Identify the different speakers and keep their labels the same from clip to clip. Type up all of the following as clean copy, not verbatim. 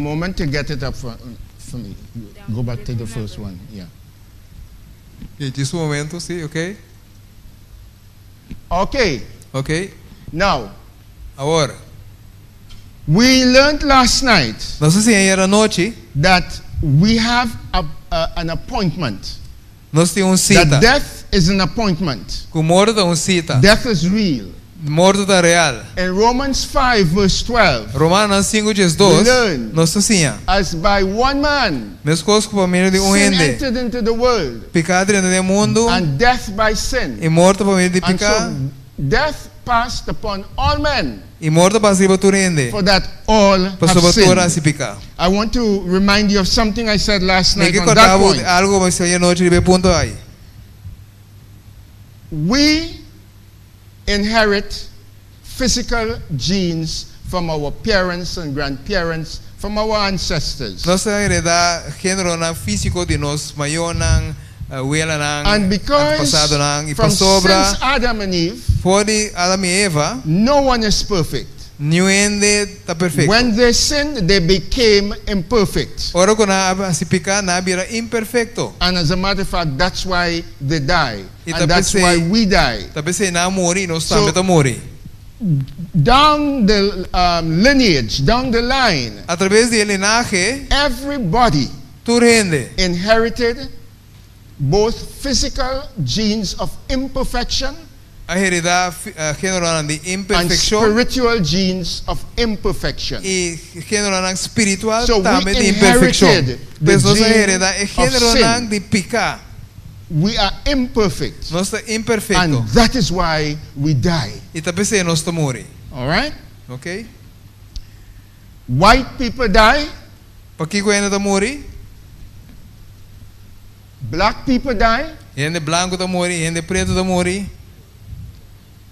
Speaker 1: moment to get it up for me. Go back to the first one. Yeah.
Speaker 2: I djis un momento, si, ok?
Speaker 1: Okay.
Speaker 2: Ok.
Speaker 1: Now,
Speaker 2: Awor,
Speaker 1: we learned last night
Speaker 2: nos a siña ayera nochi,
Speaker 1: that we have an appointment.
Speaker 2: Nos tin un sita.
Speaker 1: That death is an appointment.
Speaker 2: Ku morto ta un sita.
Speaker 1: Death is real.
Speaker 2: Morto ta real.
Speaker 1: In Romans 5 verse 12.
Speaker 2: Romanonan 5 12,
Speaker 1: We learn.
Speaker 2: Nos ta siña.
Speaker 1: As by one man.
Speaker 2: Meskos ku pa medio di un
Speaker 1: Sin
Speaker 2: hende.
Speaker 1: entered into the world.
Speaker 2: Piká a drenta den mundu.
Speaker 1: And death by sin.
Speaker 2: I morto pa medio di
Speaker 1: And
Speaker 2: piká.
Speaker 1: so death passed upon all men.
Speaker 2: I morto a pasa riba tur hende.
Speaker 1: For that all have
Speaker 2: Pasobra tur a
Speaker 1: sinned.
Speaker 2: hasi piká.
Speaker 1: I want to remind you of something I said last
Speaker 2: Mi
Speaker 1: night
Speaker 2: ke
Speaker 1: on
Speaker 2: kòrda
Speaker 1: that
Speaker 2: bo
Speaker 1: point.
Speaker 2: algu ku mi bisa ayer nochi riba e punto ai.
Speaker 1: We inherit physical genes from our parents and grandparents, from our ancestors.
Speaker 2: Nos ta heredá géneronan físiko di nos mayornan, welanan,
Speaker 1: And because
Speaker 2: antepasadonan i
Speaker 1: from
Speaker 2: pasobra
Speaker 1: since Adam and Eve,
Speaker 2: for di Adam i Eva,
Speaker 1: no one is perfect.
Speaker 2: niun hende ta perfekto.
Speaker 1: When they sinned, they became imperfect.
Speaker 2: Ora ku nan a hasi piká, nan a bira imperfekto.
Speaker 1: And as a matter of fact, that's why they die.
Speaker 2: I
Speaker 1: And
Speaker 2: ta
Speaker 1: that's
Speaker 2: p'esei
Speaker 1: why we die.
Speaker 2: Ta p'esei nan a muri i nos
Speaker 1: So,
Speaker 2: tambe ta muri.
Speaker 1: Down the lineage, down the line,
Speaker 2: A traves di e linahe,
Speaker 1: everybody
Speaker 2: tur hende
Speaker 1: inherited both physical genes of imperfection
Speaker 2: a heredá géneronan di
Speaker 1: and
Speaker 2: imperfekshon
Speaker 1: spiritual genes of imperfection.
Speaker 2: i géneronan spiritual
Speaker 1: So we
Speaker 2: tambe di imperfekshon.
Speaker 1: inherited the
Speaker 2: Pues nos a
Speaker 1: gene
Speaker 2: heredá e
Speaker 1: of
Speaker 2: géneronan
Speaker 1: sin.
Speaker 2: di piká.
Speaker 1: We are imperfect.
Speaker 2: Nos ta imperfekto.
Speaker 1: And that is why we die.
Speaker 2: I ta p'esei nos ta muri.
Speaker 1: All right?
Speaker 2: Ok?
Speaker 1: White people die.
Speaker 2: Pakiko hende ta muri?
Speaker 1: Black people die.
Speaker 2: Hende blanku ta muri, hende pretu ta muri.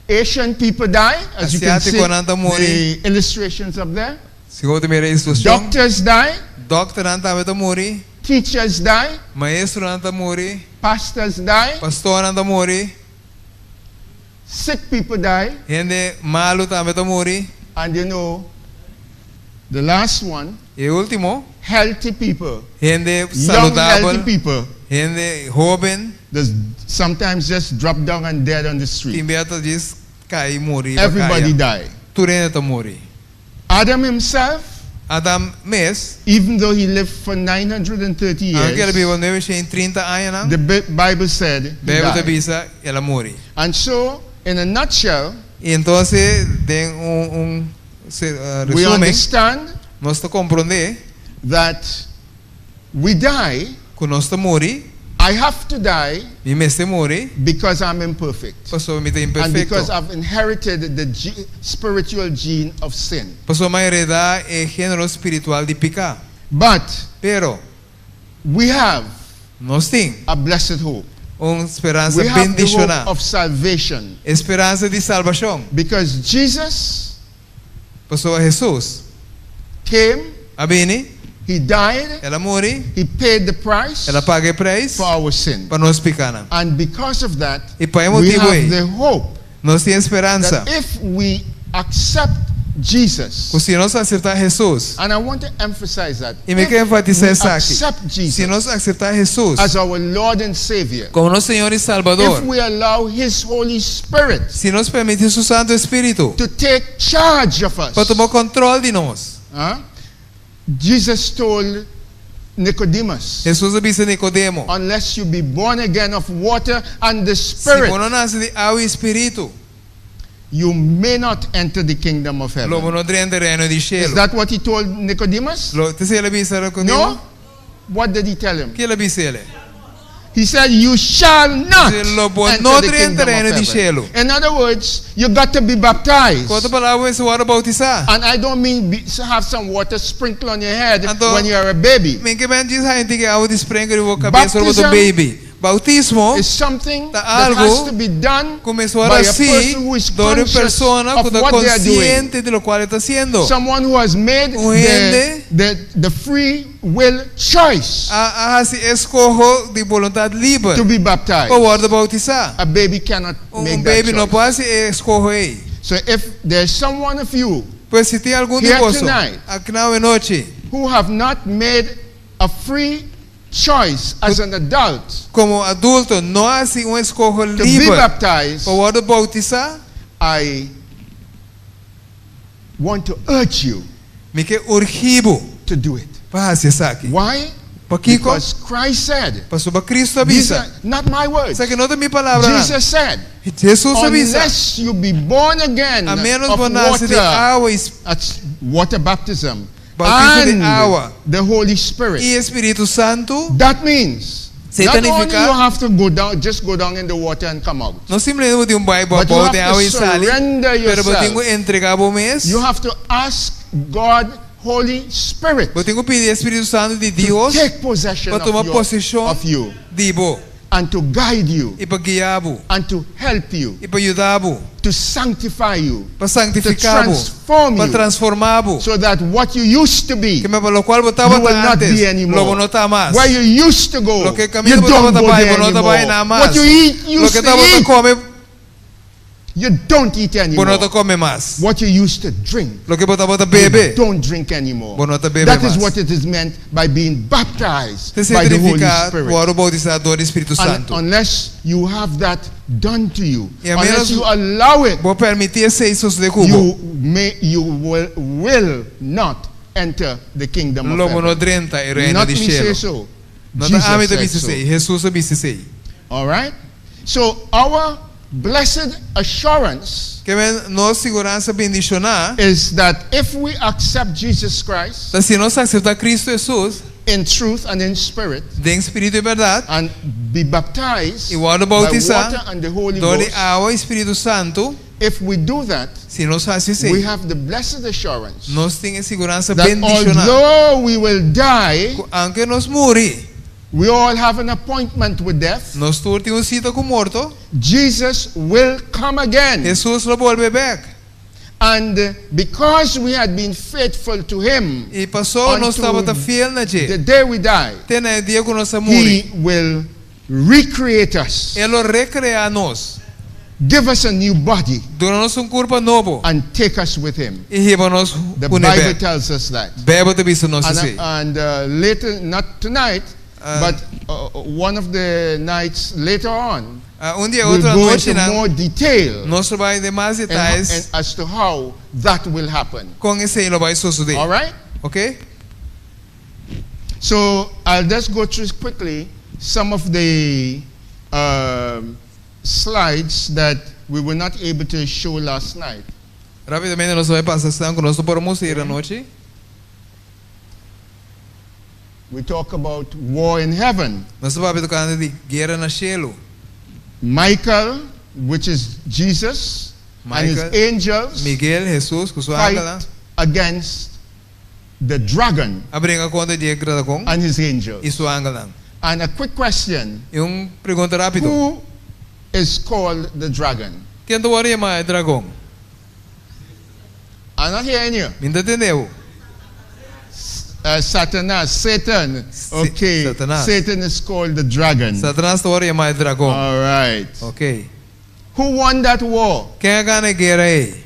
Speaker 1: Asian people die, as you can see
Speaker 2: Asiátikonan ta muri.
Speaker 1: the illustrations up there.
Speaker 2: Segun bo ta mira e ilustrashon.
Speaker 1: Doctors die.
Speaker 2: Dòkternan tambe ta muri.
Speaker 1: Teachers die.
Speaker 2: Maestronan ta muri.
Speaker 1: Pastors die.
Speaker 2: Pastornan ta muri.
Speaker 1: Sick people die.
Speaker 2: Hende malu tambe ta muri.
Speaker 1: And you know, the last one.
Speaker 2: E último.
Speaker 1: Healthy people.
Speaker 2: Hende
Speaker 1: Young
Speaker 2: saludabel.
Speaker 1: healthy people.
Speaker 2: Hende hóben.
Speaker 1: Does sometimes just drop down and dead on the street.
Speaker 2: Tin bia ta djis kai muri riba
Speaker 1: Everybody
Speaker 2: kaya.
Speaker 1: die.
Speaker 2: Tur hende ta muri.
Speaker 1: Adam himself,
Speaker 2: Adam mes,
Speaker 1: even though he lived for 930
Speaker 2: aunke el a
Speaker 1: years,
Speaker 2: biba 930 añanan,
Speaker 1: the Bible said he
Speaker 2: Bijbel ta
Speaker 1: died.
Speaker 2: bisa el a muri.
Speaker 1: And so, in a nutshell,
Speaker 2: I entonces, den un, un se,
Speaker 1: we
Speaker 2: resumen,
Speaker 1: understand
Speaker 2: nos ta komprondé
Speaker 1: that we die.
Speaker 2: ku nos ta muri.
Speaker 1: I have to die
Speaker 2: Mi mester muri
Speaker 1: because I'm imperfect.
Speaker 2: pasobra mi ta
Speaker 1: And
Speaker 2: imperfecto.
Speaker 1: because I've inherited the spiritual gene of sin.
Speaker 2: Pasobra mi a heredá e género spiritual di piká.
Speaker 1: But
Speaker 2: Pero
Speaker 1: we have
Speaker 2: nos tin
Speaker 1: a blessed hope.
Speaker 2: un speransa
Speaker 1: We have the hope
Speaker 2: bendishoná.
Speaker 1: of salvation.
Speaker 2: E speransa di salbashon.
Speaker 1: Because Jesus
Speaker 2: Pasobra Hesus
Speaker 1: came,
Speaker 2: a bini,
Speaker 1: He died,
Speaker 2: El a muri,
Speaker 1: He paid the price
Speaker 2: El a paga e preis
Speaker 1: for our sin.
Speaker 2: pa nos pikánan.
Speaker 1: And because of that,
Speaker 2: I pa e
Speaker 1: we
Speaker 2: motibu
Speaker 1: have
Speaker 2: ei,
Speaker 1: the hope
Speaker 2: nos tin e speransa
Speaker 1: that if we accept Jesus,
Speaker 2: ku si nos aseptá Hesus,
Speaker 1: and I want to emphasize that,
Speaker 2: i mi
Speaker 1: if
Speaker 2: ke enfatisá
Speaker 1: we
Speaker 2: esaki,
Speaker 1: accept
Speaker 2: si
Speaker 1: Jesus
Speaker 2: nos aseptá Hesus
Speaker 1: as our Lord and Savior,
Speaker 2: komo nos Señor i Salbador,
Speaker 1: if we allow His Holy Spirit
Speaker 2: si nos permití Su Santu Spiritu
Speaker 1: to take charge of us,
Speaker 2: pa tuma kòntròl di nos.
Speaker 1: Huh? Jesus told Nicodemus,
Speaker 2: Hesus a bisa Nicodemo,
Speaker 1: Unless you be born again of water and the
Speaker 2: Si
Speaker 1: Spirit,
Speaker 2: bo no nase di awa i Spiritu,
Speaker 1: you may not enter the kingdom of heaven.
Speaker 2: lo bo no drenta reino di
Speaker 1: Is
Speaker 2: shelu.
Speaker 1: that what he told Nicodemus?
Speaker 2: Lo, ta esei el a bisa Nicodemo?
Speaker 1: No? What did he tell him?
Speaker 2: Ke el a bisa ele?
Speaker 1: He said, You shall not
Speaker 2: Dice, Lo bo
Speaker 1: enter
Speaker 2: no
Speaker 1: the
Speaker 2: drenta
Speaker 1: kingdom of
Speaker 2: reino di
Speaker 1: heaven.
Speaker 2: shelu.
Speaker 1: In other words, you got to be baptized.
Speaker 2: Ku otro palabra, bo mester wòrdu boutisá.
Speaker 1: And I don't mean have some water sprinkle on your head
Speaker 2: Anto,
Speaker 1: when you're a baby.
Speaker 2: Mi n' ke men djis haña tiki awa di sprenkel riba bo kabes ora bo ta
Speaker 1: Baptism
Speaker 2: baby. Boutismo
Speaker 1: is something
Speaker 2: ta
Speaker 1: that
Speaker 2: algo
Speaker 1: has to be done
Speaker 2: ku mester
Speaker 1: by a
Speaker 2: hasi
Speaker 1: person who is
Speaker 2: dor di un
Speaker 1: conscious
Speaker 2: persona
Speaker 1: of
Speaker 2: ku ta
Speaker 1: what they are doing.
Speaker 2: konsiente di lokual e ta hasiendo.
Speaker 1: Someone who has made
Speaker 2: Un hende
Speaker 1: the free will choice
Speaker 2: a a hasi eskoho di boluntat liber
Speaker 1: to be baptized.
Speaker 2: pa wòrdu boutisá.
Speaker 1: A baby cannot
Speaker 2: Un
Speaker 1: make that
Speaker 2: baby no
Speaker 1: choice.
Speaker 2: por hasi e eskoho ei.
Speaker 1: So if there's someone of you
Speaker 2: Pues si tin algun di
Speaker 1: here
Speaker 2: boso
Speaker 1: tonight
Speaker 2: aki na awe nochi.
Speaker 1: who have not made a free choice as an adult
Speaker 2: Komo adulto no a hasi un eskoho
Speaker 1: to be
Speaker 2: liber
Speaker 1: baptized,
Speaker 2: pa wòrdu boutisá,
Speaker 1: I want to urge you
Speaker 2: mi ke urgí bo
Speaker 1: to do it.
Speaker 2: pa hasi esaki.
Speaker 1: Why?
Speaker 2: Pakiko?
Speaker 1: Because Christ said,
Speaker 2: Pasobra Cristo a
Speaker 1: these
Speaker 2: bisa.
Speaker 1: are not my words.
Speaker 2: Esaki no ta mi palabranan.
Speaker 1: Jesus said,
Speaker 2: Jesus a bisa,
Speaker 1: unless you be born again
Speaker 2: A ménos
Speaker 1: of
Speaker 2: bo nase di
Speaker 1: water,
Speaker 2: awa i
Speaker 1: that's water baptism,
Speaker 2: Boutismo di
Speaker 1: and
Speaker 2: awa.
Speaker 1: the Holy Spirit.
Speaker 2: i Spiritu Santu,
Speaker 1: That means
Speaker 2: Se
Speaker 1: not only
Speaker 2: significa-
Speaker 1: you have to go down, just go down in the water and come out.
Speaker 2: no simplemente bo tin un bai
Speaker 1: But you
Speaker 2: abou
Speaker 1: have
Speaker 2: den
Speaker 1: to
Speaker 2: awa i sali,
Speaker 1: surrender
Speaker 2: pero bo tin
Speaker 1: yourself.
Speaker 2: ku entregá bo mes.
Speaker 1: You have to ask God, Holy Spirit,
Speaker 2: Bo tin ku pidi e Spiritu Santu di
Speaker 1: to
Speaker 2: Dios
Speaker 1: take possession
Speaker 2: pa tuma
Speaker 1: of, your,
Speaker 2: poseshon
Speaker 1: of you
Speaker 2: di bo
Speaker 1: and to guide you
Speaker 2: i pa guia bo
Speaker 1: and to help you,
Speaker 2: i pa yuda bo,
Speaker 1: to sanctify you,
Speaker 2: pa
Speaker 1: to
Speaker 2: santifiká bo,
Speaker 1: transform
Speaker 2: pa
Speaker 1: you,
Speaker 2: transformá bo.
Speaker 1: so that what you used to be,
Speaker 2: Ke men pa lokual bo
Speaker 1: you
Speaker 2: tabata
Speaker 1: will not
Speaker 2: antes,
Speaker 1: be anymore.
Speaker 2: lo bo no ta mas.
Speaker 1: Where you used to go,
Speaker 2: Loke
Speaker 1: you
Speaker 2: kaminda bo
Speaker 1: don't
Speaker 2: tabata
Speaker 1: go
Speaker 2: bai,
Speaker 1: there
Speaker 2: bo no ta bai
Speaker 1: anymore.
Speaker 2: na mas.
Speaker 1: What you eat, used
Speaker 2: Loke
Speaker 1: to
Speaker 2: tabata
Speaker 1: eat,
Speaker 2: kome,
Speaker 1: you don't eat
Speaker 2: bo no
Speaker 1: anymore.
Speaker 2: ta kome mas.
Speaker 1: What you used to drink,
Speaker 2: Loke bo tabata
Speaker 1: you
Speaker 2: bebe,
Speaker 1: don't drink anymore.
Speaker 2: bo no ta bebe
Speaker 1: That is
Speaker 2: mas.
Speaker 1: what it is meant by being baptized
Speaker 2: Esei
Speaker 1: by the Holy
Speaker 2: signifiká
Speaker 1: Spirit.
Speaker 2: wòrdu boutisá dor di Spiritu
Speaker 1: And
Speaker 2: Santu.
Speaker 1: unless you have that done to you,
Speaker 2: I a
Speaker 1: unless
Speaker 2: ménos
Speaker 1: you allow it,
Speaker 2: bo permití esei sosodé ku bo,
Speaker 1: you may you will, will not enter the kingdom of
Speaker 2: lo bo no
Speaker 1: heaven.
Speaker 2: drenta e reino
Speaker 1: Not
Speaker 2: di
Speaker 1: me say
Speaker 2: shelu.
Speaker 1: so.
Speaker 2: No ta
Speaker 1: Jesus
Speaker 2: ami ta
Speaker 1: said
Speaker 2: bisa
Speaker 1: so.
Speaker 2: esei, Jesus a bisa esei.
Speaker 1: All right? So our blessed assurance
Speaker 2: Ke men nos siguransa bendishoná
Speaker 1: is that if we accept Jesus Christ
Speaker 2: ta si nos aseptá Kristu Jesus
Speaker 1: in truth and in spirit
Speaker 2: den spiritu i bèrdat
Speaker 1: and be baptized
Speaker 2: i wòrdu
Speaker 1: by
Speaker 2: boutisá
Speaker 1: water and the Holy
Speaker 2: dor di
Speaker 1: Ghost,
Speaker 2: awa i Spiritu Santu,
Speaker 1: if we do that,
Speaker 2: si nos hasi
Speaker 1: we
Speaker 2: esei,
Speaker 1: have the blessed assurance
Speaker 2: nos tin e siguransa
Speaker 1: that
Speaker 2: bendishoná
Speaker 1: although we will die,
Speaker 2: ku aunke nos muri,
Speaker 1: we all have an appointment with death.
Speaker 2: nos tur tin un sita ku morto,
Speaker 1: Jesus will come again.
Speaker 2: Jesus lo bolbe bèk.
Speaker 1: And because we had been faithful to him
Speaker 2: I pasobra nos
Speaker 1: Unto
Speaker 2: tabata fiel na
Speaker 1: the
Speaker 2: dje,
Speaker 1: day we die,
Speaker 2: te na e dia ku nos a muri,
Speaker 1: he will recreate us,
Speaker 2: E lo rekreá nos,
Speaker 1: give us a new body,
Speaker 2: duna nos un kurpa nobo
Speaker 1: and take us with him.
Speaker 2: i hiba nos
Speaker 1: The
Speaker 2: kuné
Speaker 1: Bible
Speaker 2: bèk.
Speaker 1: tells us that.
Speaker 2: Beibel ta bisa nos
Speaker 1: And,
Speaker 2: esei.
Speaker 1: and later, not tonight, but one of the nights later on,
Speaker 2: Un dia
Speaker 1: we'll
Speaker 2: otro
Speaker 1: go into
Speaker 2: anochinan
Speaker 1: more detail
Speaker 2: nos lo bai den mas
Speaker 1: and,
Speaker 2: detayes
Speaker 1: and as to how that will happen.
Speaker 2: kon esei lo bai sosodé.
Speaker 1: All right?
Speaker 2: Ok?
Speaker 1: So I'll just go through quickly some of the um, slides that we were not able to show last night.
Speaker 2: Rápidamente nos ta bai pasa esnan ku nos no por a mustra ayera nochi.
Speaker 1: We talk about war in heaven.
Speaker 2: Nos ta papia tokante di guera na shelu.
Speaker 1: Michael, which is Jesus, and his
Speaker 2: Michael,
Speaker 1: angels
Speaker 2: Miguel, Jesus, ku su angelnan,
Speaker 1: fight against the dragon
Speaker 2: a bringa kontra di e dragon
Speaker 1: and his
Speaker 2: i
Speaker 1: angels.
Speaker 2: su angelnan.
Speaker 1: And a quick question
Speaker 2: I un pregunta rápido.
Speaker 1: Who is called the dragon?
Speaker 2: Ken ta wòrdu yamá e dragon?
Speaker 1: I'm not hearing you.
Speaker 2: Mi no ta tende bo.
Speaker 1: Satanas, Satan. Okay.
Speaker 2: Satanas.
Speaker 1: Satan is called the dragon.
Speaker 2: Satanas ta wòrdu yamá e dragon.
Speaker 1: All right.
Speaker 2: Ok.
Speaker 1: Who won that war?
Speaker 2: Ken a gana e guera ei?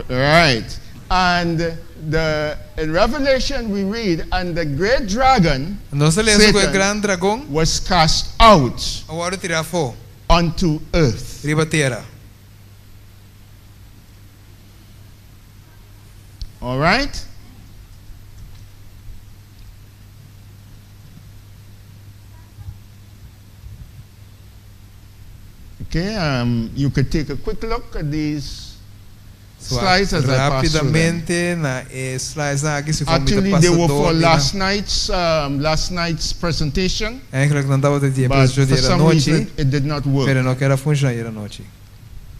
Speaker 1: Right. And the in Revelation we read, and the great dragon
Speaker 2: Nos ta lesa ku e
Speaker 1: Satan.
Speaker 2: gran dragon
Speaker 1: was cast out
Speaker 2: a wòrdu tirá afó
Speaker 1: onto earth.
Speaker 2: riba tera.
Speaker 1: All right? Okay, um, you could take a quick look at these slides as I pass through them.
Speaker 2: Rápidamente na e slides aki si for mi ta
Speaker 1: Actually,
Speaker 2: pasa
Speaker 1: they were
Speaker 2: dor
Speaker 1: for
Speaker 2: di nan.
Speaker 1: last night's um, last night's presentation,
Speaker 2: Eigenlijk nan tabata di e
Speaker 1: but
Speaker 2: presentashon
Speaker 1: for
Speaker 2: di
Speaker 1: some
Speaker 2: anochi,
Speaker 1: reason it did not work.
Speaker 2: pero no ker a funshoná ayera nochi.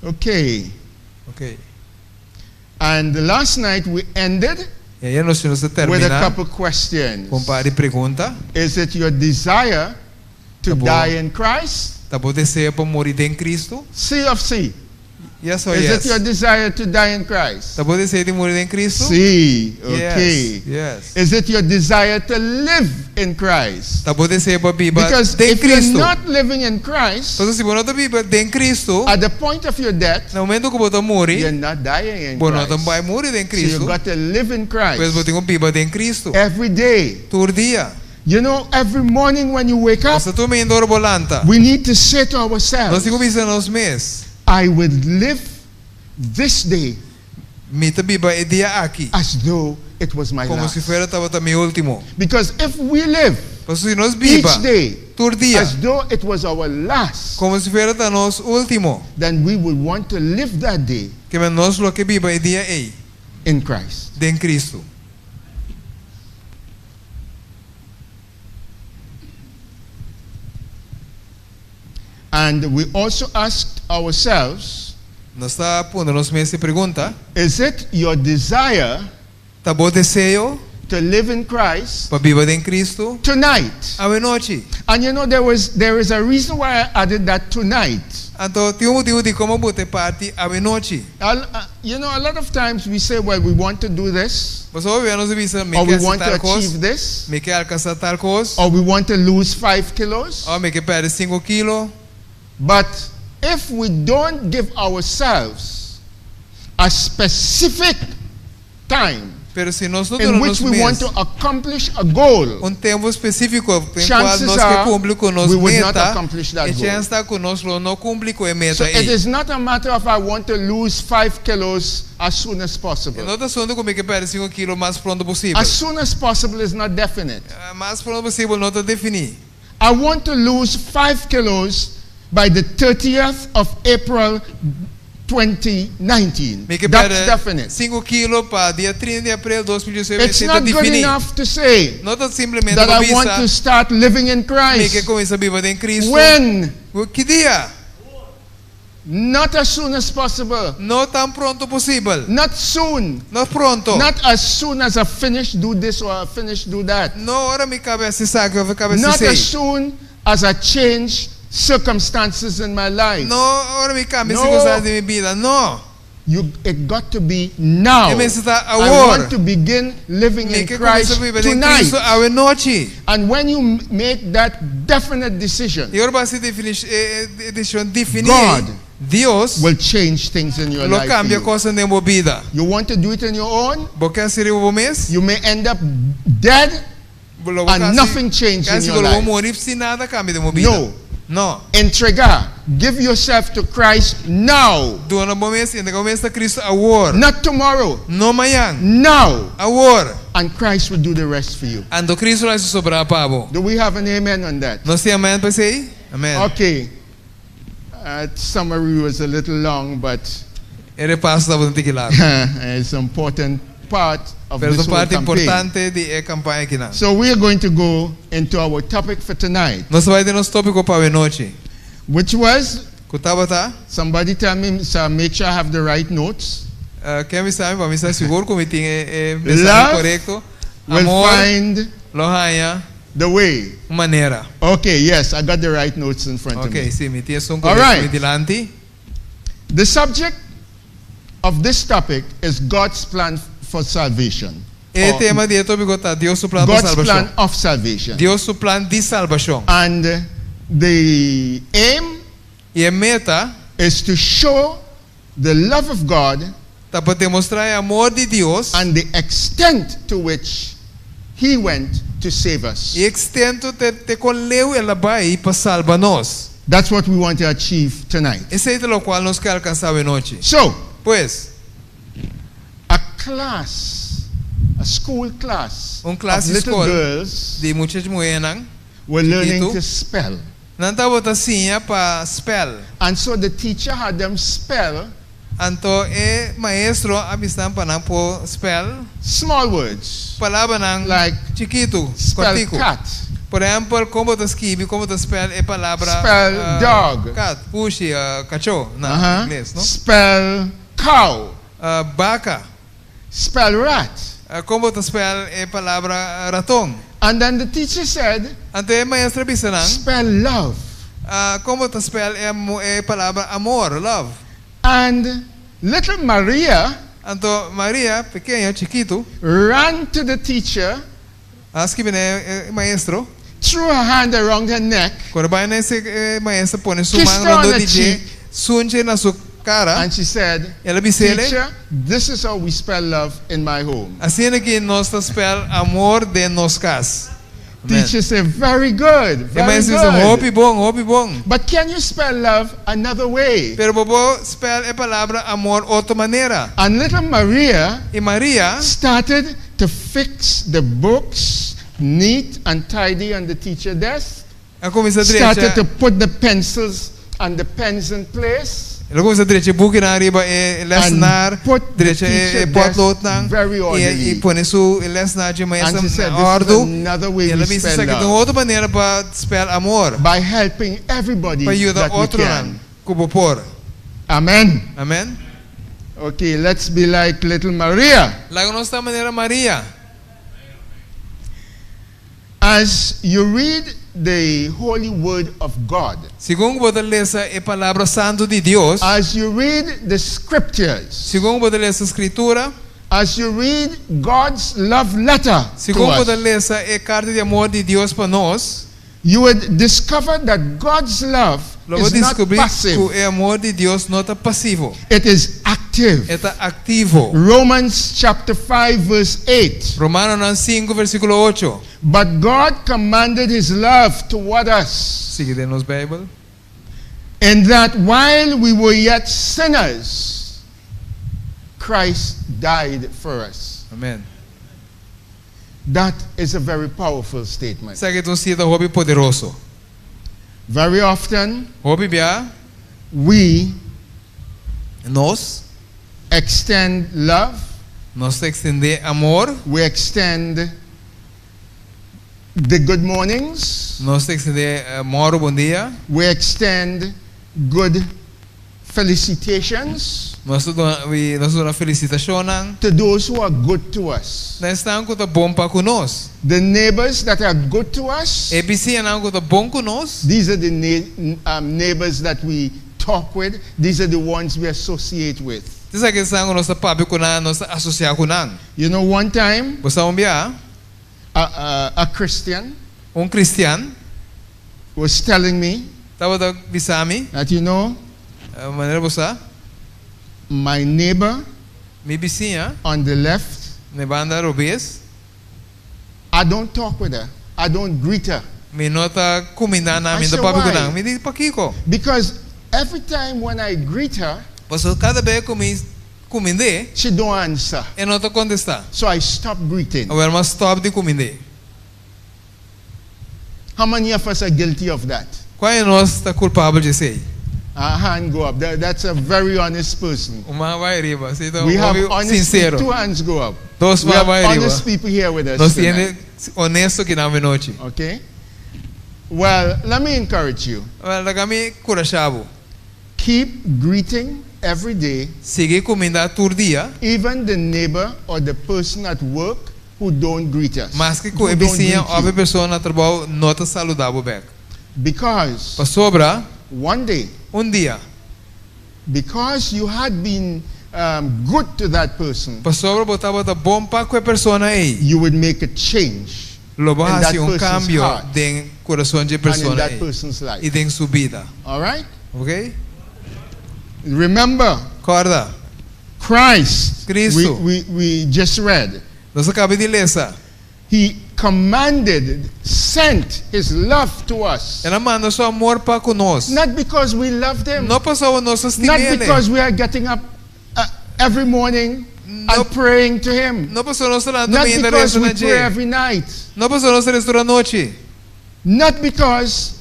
Speaker 1: Okay,
Speaker 2: Ok.
Speaker 1: and last night we ended
Speaker 2: I ayera nochi nos a
Speaker 1: with a
Speaker 2: terminá
Speaker 1: couple questions.
Speaker 2: ku un par di pregunta.
Speaker 1: Is it your desire to
Speaker 2: Ta bo
Speaker 1: die in Christ?
Speaker 2: Ta bo deseo pa muri den Kristu?
Speaker 1: C of C.
Speaker 2: Yes or
Speaker 1: Is
Speaker 2: yes?
Speaker 1: it your desire to die in Christ?
Speaker 2: Ta bo deseo di muri den Kristu?
Speaker 1: Sí, okay.
Speaker 2: Yes. Yes.
Speaker 1: Is it your desire to live in Christ?
Speaker 2: Ta bo deseo pa biba
Speaker 1: Because
Speaker 2: den
Speaker 1: if you're
Speaker 2: Kristu.
Speaker 1: not living in Christ,
Speaker 2: Pasobra si bo no ta biba den Kristu,
Speaker 1: at the point of your death,
Speaker 2: na momento ku bo ta muri,
Speaker 1: you're not dying in
Speaker 2: bo no ta
Speaker 1: Christ.
Speaker 2: bai muri den
Speaker 1: So you
Speaker 2: Kristu.
Speaker 1: got to live in
Speaker 2: Pues bo
Speaker 1: Christ
Speaker 2: tin ku biba den Kristu.
Speaker 1: every day.
Speaker 2: Tur dia.
Speaker 1: Every morning when you wake up,
Speaker 2: Pasobra tur mainta ora bo lanta.
Speaker 1: we need to say to
Speaker 2: Nos
Speaker 1: ourselves,
Speaker 2: tin ku bisa nos mes.
Speaker 1: I would live this day
Speaker 2: Mi ta biba e dia aki.
Speaker 1: as though it was my
Speaker 2: Komo
Speaker 1: last.
Speaker 2: si fuera tabata mi último.
Speaker 1: Because if we live
Speaker 2: Pasobra si nos biba
Speaker 1: each day
Speaker 2: tur dia
Speaker 1: as though it was our last,
Speaker 2: komo si fuera ta nos último,
Speaker 1: then we would want to live that day
Speaker 2: ke men nos lo ke biba e dia ei
Speaker 1: in Christ.
Speaker 2: den Kristu.
Speaker 1: And we also asked ourselves,
Speaker 2: Nos ta puntra nos mes e pregunta,
Speaker 1: is it your desire
Speaker 2: ta bo deseo
Speaker 1: to live in Christ
Speaker 2: pa biba den Kristu
Speaker 1: tonight?
Speaker 2: awe nochi?
Speaker 1: And there is a reason why I added that tonight.
Speaker 2: Anto, tin un motibu dikon mi a buta e parti awe nochi.
Speaker 1: A lot of times we say, well, we want to do this,
Speaker 2: Pasobra hopi bia nos ta bisa, mi
Speaker 1: or
Speaker 2: ke
Speaker 1: we
Speaker 2: hasi
Speaker 1: want to
Speaker 2: tal kos,
Speaker 1: achieve this,
Speaker 2: mi ke alkansá tal kos,
Speaker 1: or we want to lose 5 kilos.
Speaker 2: òf mi ke pèrdè 5 kilo.
Speaker 1: But if we don't give ourselves a specific time
Speaker 2: Pero si nos no
Speaker 1: in
Speaker 2: duna
Speaker 1: which
Speaker 2: nos
Speaker 1: we want
Speaker 2: mes
Speaker 1: to accomplish a goal,
Speaker 2: un tempu spesífiko den kua
Speaker 1: Chances
Speaker 2: nos ke
Speaker 1: are
Speaker 2: kumpli ku nos
Speaker 1: we would not
Speaker 2: meta,
Speaker 1: accomplish that
Speaker 2: e
Speaker 1: goal.
Speaker 2: chèns ta ku nos lo no kumpli ku e meta
Speaker 1: So it
Speaker 2: ei.
Speaker 1: is not a matter of I want to lose 5 kilos as soon as possible.
Speaker 2: No ta asuntu ku mi ke pèrdè 5 kilo mas pronto posibel.
Speaker 1: As soon as possible is not definite.
Speaker 2: Mas pronto posibel no ta definí.
Speaker 1: I want to lose 5 kilos by the 30th of April 2019.
Speaker 2: Mi ke
Speaker 1: That's
Speaker 2: pèrdè
Speaker 1: definite.
Speaker 2: 5 kilo pa dia 30 di aprel 2019,
Speaker 1: It's
Speaker 2: ta
Speaker 1: not good
Speaker 2: definí.
Speaker 1: enough to say
Speaker 2: No ta simplemente
Speaker 1: that I want
Speaker 2: bisa
Speaker 1: to start living in
Speaker 2: mi ke
Speaker 1: Christ.
Speaker 2: kuminsá biba den Kristu.
Speaker 1: When?
Speaker 2: Ki dia?
Speaker 1: Not as soon as possible.
Speaker 2: No tan pronto posibel.
Speaker 1: Not soon.
Speaker 2: No pronto.
Speaker 1: Not as soon as I finish do this or I finish do that.
Speaker 2: No ora mi kaba hasi esaki òf kaba
Speaker 1: Not
Speaker 2: hasi
Speaker 1: as
Speaker 2: esei.
Speaker 1: soon as I change circumstances in my life.
Speaker 2: No ora mi kambia
Speaker 1: No.
Speaker 2: sirkunstansia di mi bida. No.
Speaker 1: It got to be now.
Speaker 2: E mester ta
Speaker 1: I
Speaker 2: awor.
Speaker 1: want to begin living
Speaker 2: Mi
Speaker 1: in
Speaker 2: ke
Speaker 1: Christ
Speaker 2: kuminsá biba den
Speaker 1: tonight.
Speaker 2: Kristu awe nochi.
Speaker 1: And when you make that definite decision,
Speaker 2: I ora bo hasi desishon definí,
Speaker 1: God
Speaker 2: Dios
Speaker 1: will change things in your
Speaker 2: lo
Speaker 1: life. for
Speaker 2: kambia
Speaker 1: you.
Speaker 2: kos den bo bida.
Speaker 1: You want to do it on your own?
Speaker 2: Bo ke hasi riba bo mes?
Speaker 1: You may end up dead
Speaker 2: Lo bo
Speaker 1: and
Speaker 2: kasi-
Speaker 1: nothing changed in
Speaker 2: kasi
Speaker 1: your
Speaker 2: lo bo
Speaker 1: life.
Speaker 2: muri sin nada kambia den bo bida.
Speaker 1: No.
Speaker 2: No.
Speaker 1: Entregar. Give yourself to Christ now.
Speaker 2: Duna bo mes, entregá bo mes na Kristu awor.
Speaker 1: Not tomorrow.
Speaker 2: No mañan.
Speaker 1: Now.
Speaker 2: Awor.
Speaker 1: And Christ will do the rest for you.
Speaker 2: Anto Kristu lo hasi sobrá pa bo.
Speaker 1: Do we have an amen on that?
Speaker 2: Nos tin amèn pa esei? Amèn.
Speaker 1: Okay. Summary was a little long, but
Speaker 2: E repaso tabata un tiki largu.
Speaker 1: it's an important part of
Speaker 2: Pero
Speaker 1: this
Speaker 2: ta
Speaker 1: whole
Speaker 2: parti
Speaker 1: campaign.
Speaker 2: importante di e kampaña akinan.
Speaker 1: So we are going to go into our topic for tonight,
Speaker 2: Nos ta bai den nos tópiko pa awe nochi.
Speaker 1: which was,
Speaker 2: Ku tabata,
Speaker 1: somebody tell me, so I make sure I have the right notes.
Speaker 2: ken bisa mi, pa mi ta sigur ku mi tin e mensahe
Speaker 1: Love
Speaker 2: korekto.
Speaker 1: Will
Speaker 2: Amor
Speaker 1: find
Speaker 2: lo haña
Speaker 1: the way.
Speaker 2: un manera.
Speaker 1: Okay, yes, I got the right notes in front of
Speaker 2: Ok,
Speaker 1: me.
Speaker 2: sí, mi tin esun
Speaker 1: All
Speaker 2: korekto
Speaker 1: right.
Speaker 2: mi dilanti.
Speaker 1: The subject of this topic is God's plan for salvation.
Speaker 2: E
Speaker 1: Or
Speaker 2: tema di e tópiko ta Dios su plan pa
Speaker 1: God's plan
Speaker 2: salbashon.
Speaker 1: of salvation.
Speaker 2: Dios su plan di salbashon.
Speaker 1: And the aim
Speaker 2: I e meta
Speaker 1: is to show the love of God
Speaker 2: ta pa demostrá e amor di Dios
Speaker 1: and the extent to which He went to save us.
Speaker 2: i ekstento te, te kon leu el a bai pa salba nos.
Speaker 1: That's what we want to achieve tonight.
Speaker 2: Esei ta loke nos ke alkansá awe nochi.
Speaker 1: So,
Speaker 2: Pues,
Speaker 1: a class, a school class
Speaker 2: Un klas
Speaker 1: of little
Speaker 2: skol
Speaker 1: girls
Speaker 2: di mucha muhénan,
Speaker 1: were learning
Speaker 2: chikitu.
Speaker 1: to spell.
Speaker 2: Nan tabata siña pa spèl.
Speaker 1: And so the teacher had them spell
Speaker 2: Anto e maestro a bisa nan pa nan por spèl
Speaker 1: small words
Speaker 2: palabranan
Speaker 1: like
Speaker 2: chikitu,
Speaker 1: spell
Speaker 2: kòrtiku.
Speaker 1: cat,
Speaker 2: Por ehèmpel, kon bo ta skirbi, kon bo ta spèl e palabra
Speaker 1: Spell dog.
Speaker 2: Cat, pushi, kachó, na ingles, no?
Speaker 1: Spell cow,
Speaker 2: Baka.
Speaker 1: spell rat.
Speaker 2: Kon bo ta spèl e palabra raton.
Speaker 1: And then the teacher said,
Speaker 2: Anto e maestro a bisa nan,
Speaker 1: spell love.
Speaker 2: kon bo ta spèl e palabra amor, love.
Speaker 1: And little Maria
Speaker 2: Anto Maria, pequeña, chikitu,
Speaker 1: ran to the teacher,
Speaker 2: a skibi na e maestro,
Speaker 1: threw her hand around her neck,
Speaker 2: kore bai na e maestro pone su
Speaker 1: Kissed
Speaker 2: man
Speaker 1: her on
Speaker 2: rondó
Speaker 1: the
Speaker 2: di dje,
Speaker 1: cheek.
Speaker 2: sunch'e na su kara,
Speaker 1: and she said,
Speaker 2: el a bis'é,
Speaker 1: Teacher, this is how we spell love in my home.
Speaker 2: Asina aki nos ta spèl amor den nos kas. Amen.
Speaker 1: Teacher said, Very good,
Speaker 2: E
Speaker 1: very
Speaker 2: maestro bisa,
Speaker 1: good.
Speaker 2: Hopi bon, hopi bon.
Speaker 1: But can you spell love another way?
Speaker 2: Pero bo por spèl e palabra amor otro manera.
Speaker 1: And little Maria
Speaker 2: I Maria
Speaker 1: started to fix the books neat and tidy on the teacher desk.
Speaker 2: a kuminsá
Speaker 1: Started
Speaker 2: drecha,
Speaker 1: to put the pencils and the pens in place.
Speaker 2: el a kuminsá drecha e bukinan riba e lessenaar,
Speaker 1: And put the
Speaker 2: drecha e
Speaker 1: teacher desk
Speaker 2: potloodnan
Speaker 1: very
Speaker 2: i
Speaker 1: orderly.
Speaker 2: i pone su lessenaar dje
Speaker 1: And
Speaker 2: maestro
Speaker 1: she said,
Speaker 2: na
Speaker 1: This is
Speaker 2: òrdu.
Speaker 1: another way
Speaker 2: I el
Speaker 1: we
Speaker 2: a bisa
Speaker 1: spell
Speaker 2: esaki ta un
Speaker 1: love.
Speaker 2: otro manera pa spèl amor,
Speaker 1: By helping everybody
Speaker 2: pa yuda
Speaker 1: that we
Speaker 2: otronan
Speaker 1: can.
Speaker 2: ku bo por.
Speaker 1: Amen.
Speaker 2: Amen.
Speaker 1: Okay, let's be like little Maria.
Speaker 2: Laga nos ta manera Maria.
Speaker 1: As you read the holy word of God,
Speaker 2: Segun ku bo ta lesa e Palabra Santu di Dios,
Speaker 1: as you read the scriptures,
Speaker 2: segun ku bo ta lesa Skritura,
Speaker 1: as you read God's love letter to
Speaker 2: segun ku bo ta
Speaker 1: us,
Speaker 2: lesa e karta di amor di Dios pa nos,
Speaker 1: you would discover that God's love
Speaker 2: lo bo
Speaker 1: is not
Speaker 2: deskubrí ku
Speaker 1: passive,
Speaker 2: e amor di Dios no ta pasivo,
Speaker 1: it is active.
Speaker 2: e ta aktivo.
Speaker 1: Romans chapter 5, verse 8.
Speaker 2: Romanonan sinku versíkulo ocho.
Speaker 1: But God commanded his love toward us,
Speaker 2: Sigui den nos Beibel.
Speaker 1: in that while we were yet sinners, Christ died for us.
Speaker 2: Amèn.
Speaker 1: That is a very powerful statement.
Speaker 2: Esaki ta un sita hopi poderoso.
Speaker 1: Very often,
Speaker 2: Hopi bia,
Speaker 1: we
Speaker 2: nos,
Speaker 1: extend love,
Speaker 2: nos ta ekstendé amor,
Speaker 1: we extend the good mornings,
Speaker 2: nos ta ekstendé mòru bon dia,
Speaker 1: we extend good felicitations
Speaker 2: nos ta duna, nos ta duna felisitashonnan
Speaker 1: to those who are good to us.
Speaker 2: na esnan ku ta bon pa ku nos.
Speaker 1: The neighbors that are good to us,
Speaker 2: E bisiñanan ku ta bon ku nos,
Speaker 1: these are the neighbors that we talk with, these are the ones we associate with.
Speaker 2: Esaki ta esnan ku nos ta papia ku nan, nos ta asosiá ku nan.
Speaker 1: You know, one time,
Speaker 2: Bo sa un bia,
Speaker 1: a Christian
Speaker 2: un kristian
Speaker 1: was telling me
Speaker 2: tabata bisa mi,
Speaker 1: that, you know,
Speaker 2: manera bo sa,
Speaker 1: my neighbor
Speaker 2: mi bisiña
Speaker 1: on the left,
Speaker 2: na e banda robes,
Speaker 1: I don't talk with her. I don't greet her.
Speaker 2: mi no ta kumindá nan,
Speaker 1: I
Speaker 2: mi no ta
Speaker 1: say,
Speaker 2: papia ku
Speaker 1: why?
Speaker 2: nan. Mi di, Pakiko?
Speaker 1: Because every time when I greet her,
Speaker 2: Pasobra kada bes ku mi kumind'é,
Speaker 1: she don't answer.
Speaker 2: e no ta kontestá.
Speaker 1: So I stop greeting.
Speaker 2: Awor m'a stòp di kumind'é.
Speaker 1: How many of us are guilty of that?
Speaker 2: Kua di nos ta kulpabel di esei?
Speaker 1: A hand go up. That's a very honest person.
Speaker 2: Un man bai riba. Si,
Speaker 1: We have
Speaker 2: obvio,
Speaker 1: honest
Speaker 2: sinsero.
Speaker 1: people. Two hands go up.
Speaker 2: Dos
Speaker 1: We
Speaker 2: man
Speaker 1: have
Speaker 2: bai riba.
Speaker 1: honest people here with us
Speaker 2: Nos
Speaker 1: tonight.
Speaker 2: tin honesto akinan awe nochi.
Speaker 1: Okay? Well, let me encourage you.
Speaker 2: Well, laga mi kurashá bo.
Speaker 1: Keep greeting every day,
Speaker 2: Sigui kumindá tur dia.
Speaker 1: even the neighbor or the person at work who don't greet us.
Speaker 2: Maske ku
Speaker 1: Who
Speaker 2: e
Speaker 1: don't
Speaker 2: bisiña
Speaker 1: greet
Speaker 2: òf e
Speaker 1: you.
Speaker 2: persona na trabou no ta saludá bo bèk.
Speaker 1: Because
Speaker 2: Pasobra,
Speaker 1: one day,
Speaker 2: un dia,
Speaker 1: because you had been good to that person,
Speaker 2: pasobra bo tabata bon pa ku e persona ei,
Speaker 1: you would make a change
Speaker 2: lo bo
Speaker 1: in that
Speaker 2: hasi un
Speaker 1: person's
Speaker 2: kambio
Speaker 1: heart
Speaker 2: den kurason di e
Speaker 1: and in
Speaker 2: persona
Speaker 1: that
Speaker 2: ei
Speaker 1: person's life.
Speaker 2: i den su bida.
Speaker 1: All right?
Speaker 2: Ok?
Speaker 1: Remember,
Speaker 2: Kòrda,
Speaker 1: Christ,
Speaker 2: Cristo.
Speaker 1: we just read,
Speaker 2: nos a kaba di lesa.
Speaker 1: he commanded, sent his love to us.
Speaker 2: El a manda su amor pa ku nos.
Speaker 1: Not because we loved him,
Speaker 2: No pasobra nos
Speaker 1: not
Speaker 2: stim'é.
Speaker 1: because we are getting up every morning
Speaker 2: No.
Speaker 1: and praying to him,
Speaker 2: No pasobra nos ta lanta
Speaker 1: not
Speaker 2: mainta
Speaker 1: because
Speaker 2: resa
Speaker 1: we
Speaker 2: na
Speaker 1: pray
Speaker 2: dje.
Speaker 1: every night,
Speaker 2: No pasobra nos ta resa tur anochi.
Speaker 1: not because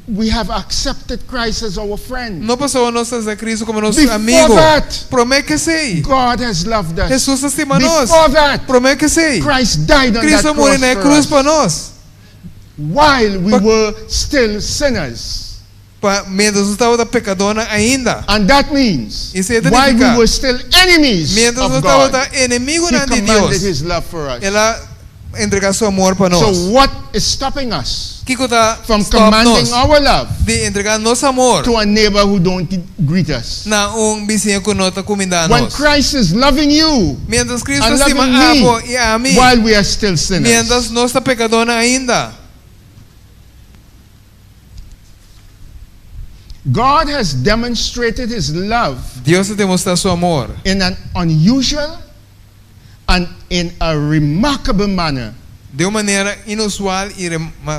Speaker 1: we have accepted Christ as our friend.
Speaker 2: No pasobra nos a aseptá Kristu komo nos
Speaker 1: Before
Speaker 2: amigu.
Speaker 1: that,
Speaker 2: Promé ku esei.
Speaker 1: God has loved us.
Speaker 2: Hesus a stima nos.
Speaker 1: Before that,
Speaker 2: Promé ku esei.
Speaker 1: Christ died on
Speaker 2: Kristu
Speaker 1: that
Speaker 2: a muri
Speaker 1: cross
Speaker 2: na
Speaker 1: for
Speaker 2: krus
Speaker 1: us
Speaker 2: pa nos.
Speaker 1: while we
Speaker 2: Pa-
Speaker 1: were still sinners.
Speaker 2: Pa, miéntras nos tabata pekadónan ainda.
Speaker 1: And that means
Speaker 2: Esei ta
Speaker 1: while we
Speaker 2: nifiká.
Speaker 1: were still enemies
Speaker 2: Miéntras
Speaker 1: of
Speaker 2: nos
Speaker 1: God,
Speaker 2: tabata
Speaker 1: He
Speaker 2: enemigunan di
Speaker 1: commanded
Speaker 2: Dios.
Speaker 1: His love for us.
Speaker 2: El a entregá su amor pa nos.
Speaker 1: So what is stopping us
Speaker 2: Kiko ta
Speaker 1: from
Speaker 2: stòp
Speaker 1: commanding
Speaker 2: nos
Speaker 1: our love
Speaker 2: di entregá nos amor
Speaker 1: to a neighbor who don't greet us?
Speaker 2: na un bisiña ku no ta kumindá
Speaker 1: When
Speaker 2: nos?
Speaker 1: Christ is loving you
Speaker 2: Miéntras Kristu
Speaker 1: and
Speaker 2: ta stima
Speaker 1: loving
Speaker 2: abo
Speaker 1: me
Speaker 2: i ami,
Speaker 1: while we are still sinners.
Speaker 2: miéntras nos ta pekadónan ainda.
Speaker 1: God has demonstrated his love
Speaker 2: Dios a demostrá su amor
Speaker 1: in an unusual and in a remarkable manner
Speaker 2: di un manera inusual i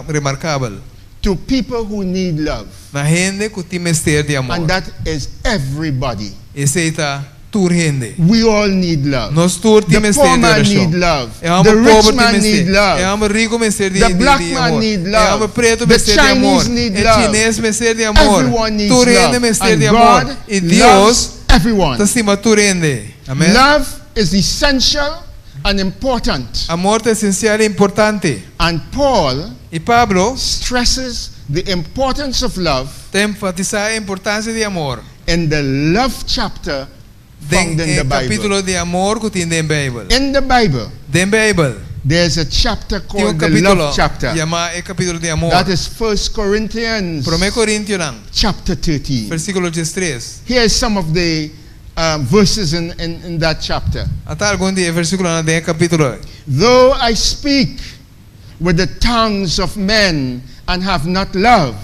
Speaker 2: remarkabel
Speaker 1: to people who need love.
Speaker 2: na hende ku tin mester di amor.
Speaker 1: And that is everybody.
Speaker 2: Esei ta tur hende.
Speaker 1: We all need love.
Speaker 2: Nos tur tin
Speaker 1: The
Speaker 2: mester
Speaker 1: poor
Speaker 2: di
Speaker 1: man
Speaker 2: orashon.
Speaker 1: need love.
Speaker 2: E hòmber
Speaker 1: The rich
Speaker 2: pober tin
Speaker 1: man
Speaker 2: mester.
Speaker 1: need love.
Speaker 2: E hòmber riku mester di,
Speaker 1: The
Speaker 2: di,
Speaker 1: black
Speaker 2: di
Speaker 1: man
Speaker 2: amor.
Speaker 1: need
Speaker 2: E
Speaker 1: love.
Speaker 2: hòmber pretu
Speaker 1: The
Speaker 2: mester di amor.
Speaker 1: Chinese need
Speaker 2: E
Speaker 1: love.
Speaker 2: chines mester di amor.
Speaker 1: Everyone needs
Speaker 2: Tur hende
Speaker 1: love.
Speaker 2: mester
Speaker 1: And
Speaker 2: di amor.
Speaker 1: God
Speaker 2: I
Speaker 1: loves
Speaker 2: Dios
Speaker 1: everyone.
Speaker 2: ta stima tur hende. Amèn.
Speaker 1: Love is essential and important.
Speaker 2: Amor ta esensial i importante.
Speaker 1: And Paul
Speaker 2: I Pablo
Speaker 1: stresses the importance of love
Speaker 2: ta enfatisá e importansia di amor
Speaker 1: in the love chapter
Speaker 2: den
Speaker 1: found in
Speaker 2: e
Speaker 1: the Bible.
Speaker 2: kapítulo di amor ku tin den Beibel.
Speaker 1: In the Bible,
Speaker 2: Den Beibel
Speaker 1: there's a chapter
Speaker 2: tin un
Speaker 1: called the
Speaker 2: kapítulo
Speaker 1: love chapter.
Speaker 2: yamá e kapítulo di amor.
Speaker 1: That is 1 Corinthians
Speaker 2: Promé Korintionan,
Speaker 1: chapter 13.
Speaker 2: versíkulo 13.
Speaker 1: Here's some of the verses in that chapter.
Speaker 2: Ata algun di e versíkulonan den e kapítulo.
Speaker 1: Though I speak with the tongues of men and have not love,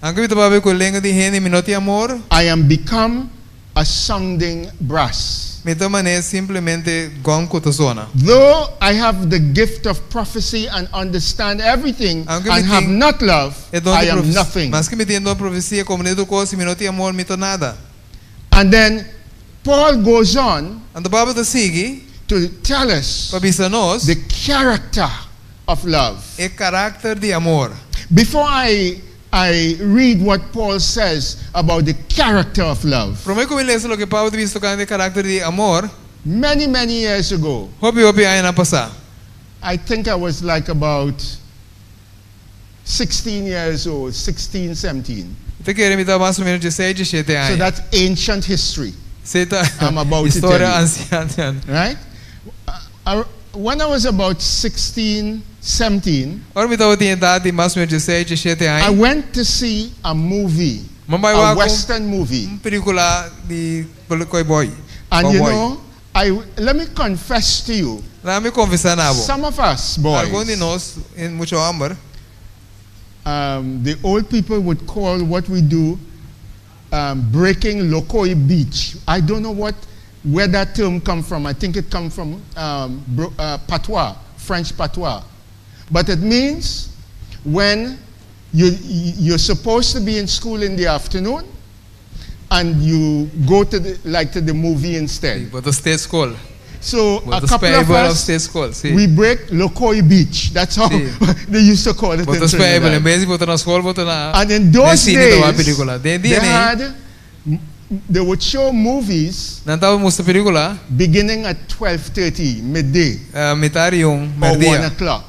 Speaker 2: Aunke mi ta papia ku lenga di hende, mi no tin amor,
Speaker 1: I am become a sounding brass.
Speaker 2: mi ta manera simplemente gòn ku ta zona.
Speaker 1: Though I have the gift of prophecy and understand everything
Speaker 2: Aunke mi
Speaker 1: and have
Speaker 2: tin
Speaker 1: not love,
Speaker 2: e don
Speaker 1: I
Speaker 2: di
Speaker 1: am
Speaker 2: profesia,
Speaker 1: nothing.
Speaker 2: maske mi tin don di profesia, komprendé tur kos, si mi no tin amor, mi ta nada.
Speaker 1: And then Paul goes on
Speaker 2: Anto Pablo ta sigui
Speaker 1: to tell us
Speaker 2: pa bisa nos
Speaker 1: the character of love.
Speaker 2: e karakter di amor.
Speaker 1: Before I read what Paul says about the character of love,
Speaker 2: Promé ku mi lesa loke Pablo ta bisa tokante e karakter di amor,
Speaker 1: many, many years ago,
Speaker 2: hopi hopi añanan pasá.
Speaker 1: I think I was like about 16 years old, 16, 17.
Speaker 2: Mi ta kere mi tabata mas o ménos diesseis, diesshete
Speaker 1: So
Speaker 2: aña.
Speaker 1: that's ancient history.
Speaker 2: Esei ta
Speaker 1: I'm about to
Speaker 2: historia
Speaker 1: tell you.
Speaker 2: ansiano.
Speaker 1: Right? When I was about 16, 17,
Speaker 2: Ora mi tabatin edat di mas o ménos diesseis, diesshete
Speaker 1: I
Speaker 2: aña.
Speaker 1: went to see a movie,
Speaker 2: M'a bai
Speaker 1: a
Speaker 2: wak un
Speaker 1: Western movie.
Speaker 2: un pelíkula di cowboy.
Speaker 1: And you
Speaker 2: Cowboy.
Speaker 1: know, let me confess to you,
Speaker 2: Laga mi konfesá na bo.
Speaker 1: some of us boys,
Speaker 2: Algun di nos, mucha hòmber,
Speaker 1: the old people would call what we do breaking Lokoi Beach. I don't know where that term come from. I think it come from patois, French patois. But it means when you're supposed to be in school in the afternoon and you go to the movie instead.
Speaker 2: Bo ta stay skol.
Speaker 1: So a
Speaker 2: Bo ta
Speaker 1: couple of
Speaker 2: spijbel of
Speaker 1: us,
Speaker 2: stay skol, si.
Speaker 1: we break Lokoi Beach. That's how
Speaker 2: Si.
Speaker 1: they used to call it
Speaker 2: Bo ta
Speaker 1: in
Speaker 2: spijbel,
Speaker 1: Trinidad.
Speaker 2: en bes di bo ta na skol, bo ta na
Speaker 1: And in those
Speaker 2: sine ta wak
Speaker 1: days,
Speaker 2: pelíkula. Den dia nei,
Speaker 1: they would show movies
Speaker 2: nan tabata mustra pelíkula
Speaker 1: beginning at 12:30 midday
Speaker 2: mitar i un,
Speaker 1: or 1
Speaker 2: mèrdia.
Speaker 1: o'clock.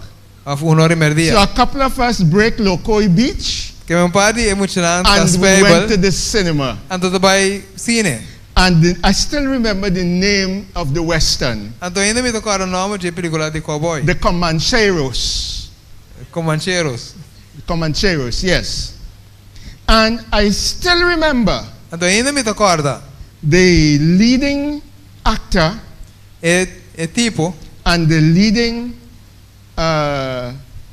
Speaker 2: Òf un ora i mèrdia.
Speaker 1: So a couple of us break Lokoi Beach
Speaker 2: Ke men un par di e muchanan ta
Speaker 1: and we went to
Speaker 2: spijbel,
Speaker 1: the cinema.
Speaker 2: anto ta bai sine.
Speaker 1: And I still remember the name of the Western.
Speaker 2: Anto ainda mi ta kòrda nòmber di e pelíkula di cowboy.
Speaker 1: The Comancheros.
Speaker 2: Comancheros.
Speaker 1: The Comancheros, yes. And I still remember
Speaker 2: Anto ainda mi ta kòrda
Speaker 1: the leading actor
Speaker 2: e, e tipo
Speaker 1: and the leading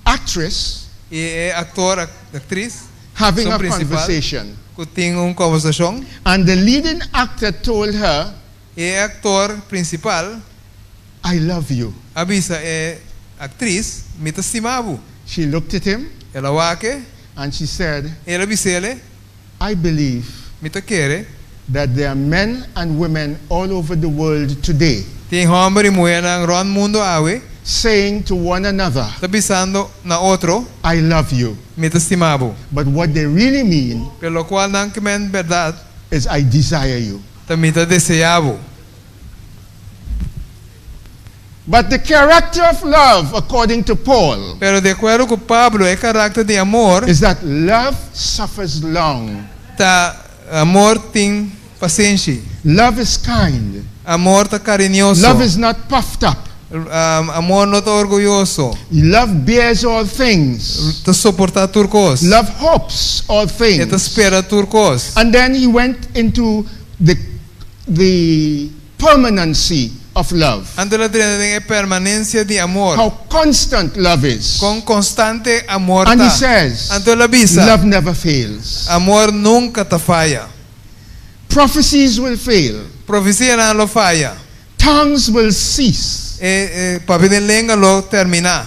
Speaker 1: actress
Speaker 2: i e aktor, aktris,
Speaker 1: having
Speaker 2: Son
Speaker 1: a
Speaker 2: principal.
Speaker 1: conversation.
Speaker 2: ku tin un kombersashon.
Speaker 1: And the leading actor told her,
Speaker 2: E aktor prinsipal
Speaker 1: I love you.
Speaker 2: a bisa e aktris, mi ta stima bo.
Speaker 1: She looked at him
Speaker 2: El a wak e,
Speaker 1: and she said,
Speaker 2: el a bis'é,
Speaker 1: I believe
Speaker 2: mi ta kere.
Speaker 1: that there are men and women all over the world today
Speaker 2: Tin hòmber i muhénan rònt mundu awe,
Speaker 1: saying to one another,
Speaker 2: ta bisando na otro,
Speaker 1: I love you.
Speaker 2: mi ta stima bo.
Speaker 1: But what they really mean
Speaker 2: Pero lokual nan ke men bèrdat,
Speaker 1: is I desire you.
Speaker 2: ta mi ta deseá bo.
Speaker 1: But the character of love, according to Paul,
Speaker 2: Pero di akuerdo ku Pablo, e karakter di amor,
Speaker 1: is that love suffers long.
Speaker 2: ta amor tin pasenshi.
Speaker 1: Love is kind.
Speaker 2: Amor ta kariñoso.
Speaker 1: Love is not puffed up.
Speaker 2: Amor no ta orguyoso.
Speaker 1: Love bears all things.
Speaker 2: Ta soportá tur kos.
Speaker 1: Love hopes all
Speaker 2: E ta
Speaker 1: things.
Speaker 2: spera tur kos.
Speaker 1: And then he went into the the permanency of love.
Speaker 2: Anto el a drenta den e permanensia di amor.
Speaker 1: How constant love is.
Speaker 2: Kon konstante amor
Speaker 1: And he
Speaker 2: ta.
Speaker 1: says,
Speaker 2: Anto el a bisa,
Speaker 1: love never fails.
Speaker 2: Amor nunka ta faya.
Speaker 1: Prophecies will fail.
Speaker 2: Profesianan lo faya.
Speaker 1: Tongues will cease.
Speaker 2: E e papia den lenga lo terminá.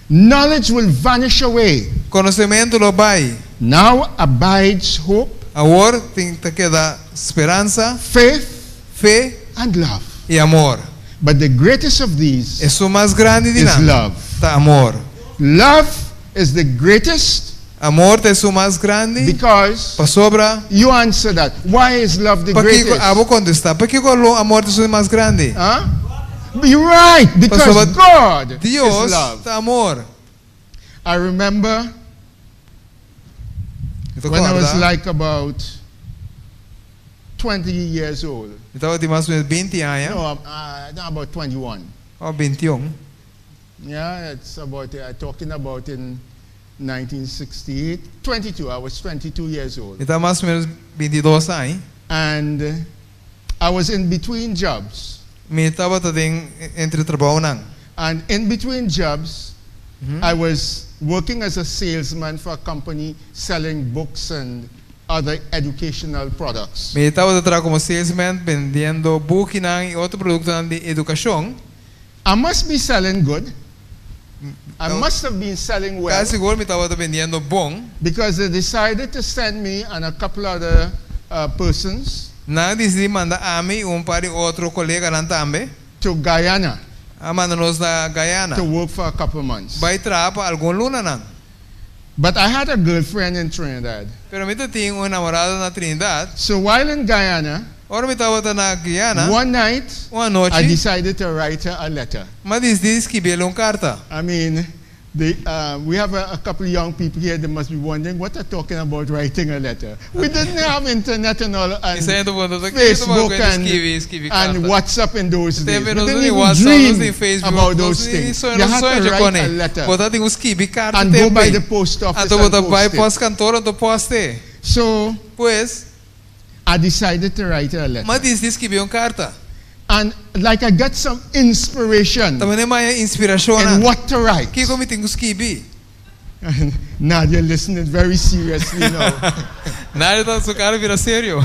Speaker 1: Knowledge will vanish away.
Speaker 2: Konosementu lo bai.
Speaker 1: Now abides hope,
Speaker 2: Awor tin ta keda speransa,
Speaker 1: faith,
Speaker 2: fe
Speaker 1: and love.
Speaker 2: i amor.
Speaker 1: But the greatest of these
Speaker 2: Esun mas grandi di
Speaker 1: is
Speaker 2: nan
Speaker 1: love.
Speaker 2: ta amor.
Speaker 1: Love is the greatest
Speaker 2: Amor ta esun mas grandi
Speaker 1: because
Speaker 2: pasobra.
Speaker 1: you answer that. Why is love the
Speaker 2: Pakiko
Speaker 1: greatest?
Speaker 2: abo kontestá? Pakiko lo amor ta esun mas grandi?
Speaker 1: Huh? You're right, because
Speaker 2: Pasobra
Speaker 1: God is
Speaker 2: Dios
Speaker 1: love.
Speaker 2: ta amor.
Speaker 1: I remember
Speaker 2: Mi ta
Speaker 1: when I was
Speaker 2: kòrda,
Speaker 1: like about 20 years old.
Speaker 2: mi tabatin mas o menos binti aña,
Speaker 1: No, no, about 21.
Speaker 2: òf bintiun.
Speaker 1: Yeah, it's about, talking about in 1968. 22, I was 22 years old.
Speaker 2: Mi ta mas o menos bintidos aña.
Speaker 1: And I was in between jobs.
Speaker 2: Mi tabata den entre trabounan.
Speaker 1: And in between jobs, I was working as a salesman for a company selling books and other educational products.
Speaker 2: Mi tabata traha komo salesman bendiendo bukinan i otro produktonan di edukashon.
Speaker 1: I must be selling good. I
Speaker 2: No.
Speaker 1: must have been selling well.
Speaker 2: Kasi sigur mi tabata bendiendo bon.
Speaker 1: Because they decided to send me and a couple other persons
Speaker 2: Nan a disidí manda ami i un par di otro koleganan tambe.
Speaker 1: to Guyana.
Speaker 2: A manda nos na Guyana.
Speaker 1: To work for a couple months.
Speaker 2: Bai traha pa algun lunanan.
Speaker 1: But I had a girlfriend in Trinidad.
Speaker 2: Pero mi tatin un enamorado na Trinidad.
Speaker 1: So while in Guyana,
Speaker 2: Ora mi tabata na Guyana,
Speaker 1: one night,
Speaker 2: un anochi,
Speaker 1: I decided to write her a letter.
Speaker 2: m'a disidí skibiel un karta.
Speaker 1: I mean, the, we have a couple of young people here that must be wondering what they're talking about writing a letter. We didn't have internet and all, and Facebook and, and WhatsApp in those days. We didn't even dream about those things. You had to write a letter and go by the post office and post it. So
Speaker 2: Pues,
Speaker 1: I decided to write her a letter.
Speaker 2: m'a disidí skibi un karta.
Speaker 1: And like I got some inspiration
Speaker 2: Tambe m'a haña inspirashon.
Speaker 1: in what to write.
Speaker 2: Kiko mi tin ku skibi?
Speaker 1: And Nadia listening very seriously now.
Speaker 2: Nadia ta su kara bira serio.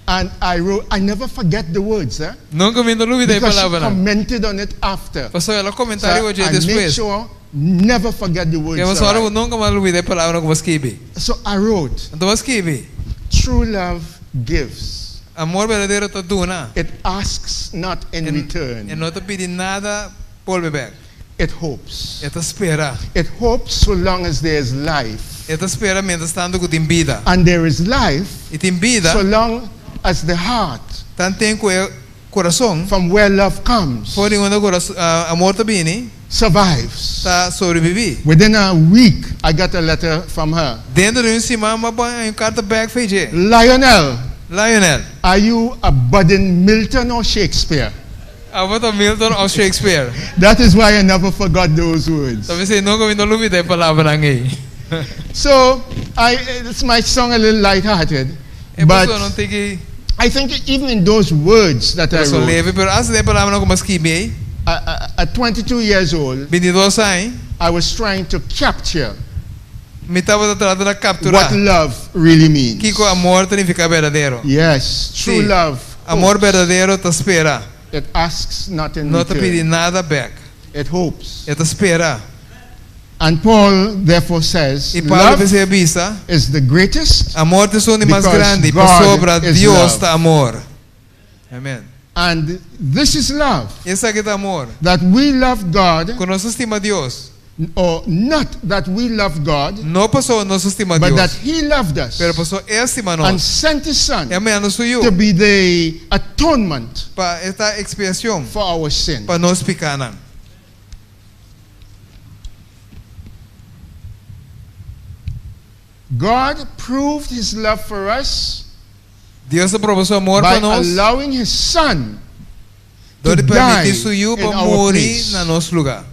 Speaker 1: And I wrote, I never forget the words, eh?
Speaker 2: Nunka mi no ta lubidá e
Speaker 1: Because she
Speaker 2: palabranan.
Speaker 1: commented on it after.
Speaker 2: Paso el a
Speaker 1: So
Speaker 2: komentá riba
Speaker 1: I make
Speaker 2: despues.
Speaker 1: sure never forget the words.
Speaker 2: Ke
Speaker 1: I
Speaker 2: sòru
Speaker 1: write.
Speaker 2: nunka mas lubidá e palabranan ku bo a skibi.
Speaker 1: So I wrote,
Speaker 2: Anto m'a skibi.
Speaker 1: True love gives.
Speaker 2: Amor berdadero ta duna.
Speaker 1: It asks not in return.
Speaker 2: E no ta pidi nada bolbe bèk.
Speaker 1: It hopes.
Speaker 2: E ta spera.
Speaker 1: It hopes so long as there is life.
Speaker 2: E ta spera mientras tantu ku tin bida.
Speaker 1: And there is life
Speaker 2: I tin bida.
Speaker 1: so long as the heart
Speaker 2: Tanten ku e kurason.
Speaker 1: from where love comes
Speaker 2: For di unda kurason, amor ta bini.
Speaker 1: survives.
Speaker 2: Ta sobreviví.
Speaker 1: Within a week, I got a letter from her.
Speaker 2: Denter di un siman, m'a haña un karta bèk fo'i dje.
Speaker 1: Lionel,
Speaker 2: Lionel.
Speaker 1: Are you a budding Milton or Shakespeare?
Speaker 2: Abo ta Milton òf Shakespeare?
Speaker 1: That is why I never forgot those words.
Speaker 2: Ta p'esei nunka mi no lubidá e palabranan ei.
Speaker 1: So, I, it might sound a little lighthearted,
Speaker 2: E
Speaker 1: but
Speaker 2: por ta un tiki
Speaker 1: I think even in those words that I
Speaker 2: so
Speaker 1: wrote,
Speaker 2: leve, pero asta den e palabranan ku m'a skibi ei.
Speaker 1: At 22 years old,
Speaker 2: 22 aña.
Speaker 1: I was trying to capture
Speaker 2: Mi tabata trata di kapturá
Speaker 1: what love really means.
Speaker 2: Kiko amor ta nifiká berdadero.
Speaker 1: Yes, true
Speaker 2: Si.
Speaker 1: love.
Speaker 2: Amor
Speaker 1: hopes.
Speaker 2: berdadero ta spera.
Speaker 1: It asks not in
Speaker 2: No ta pidi
Speaker 1: return.
Speaker 2: nada bèk.
Speaker 1: It hopes.
Speaker 2: E ta spera.
Speaker 1: And Paul therefore says,
Speaker 2: I Pablo
Speaker 1: love
Speaker 2: p'esei a bisa,
Speaker 1: is the greatest
Speaker 2: amor ta esun di mas
Speaker 1: because
Speaker 2: grandi,
Speaker 1: God
Speaker 2: pasobra
Speaker 1: is
Speaker 2: Dios
Speaker 1: love.
Speaker 2: ta amor. Amen.
Speaker 1: And this is love.
Speaker 2: Esaki ta amor.
Speaker 1: That we love God,
Speaker 2: Ku nos stima Dios.
Speaker 1: or not that we love God,
Speaker 2: No paso nos stima
Speaker 1: but
Speaker 2: Dios,
Speaker 1: that He loved us
Speaker 2: pero paso E stima
Speaker 1: and
Speaker 2: nos.
Speaker 1: sent His Son
Speaker 2: I a manda su
Speaker 1: to
Speaker 2: yu
Speaker 1: be the atonement
Speaker 2: pa e ta ekspiashon
Speaker 1: for our sin.
Speaker 2: pa nos pikánan.
Speaker 1: God proved His love for us
Speaker 2: Dios a proba su amor
Speaker 1: by
Speaker 2: pa nos
Speaker 1: allowing His Son
Speaker 2: dor
Speaker 1: to
Speaker 2: di permití
Speaker 1: die
Speaker 2: su Yu
Speaker 1: in
Speaker 2: pa
Speaker 1: our
Speaker 2: muri
Speaker 1: place.
Speaker 2: na nos lugá.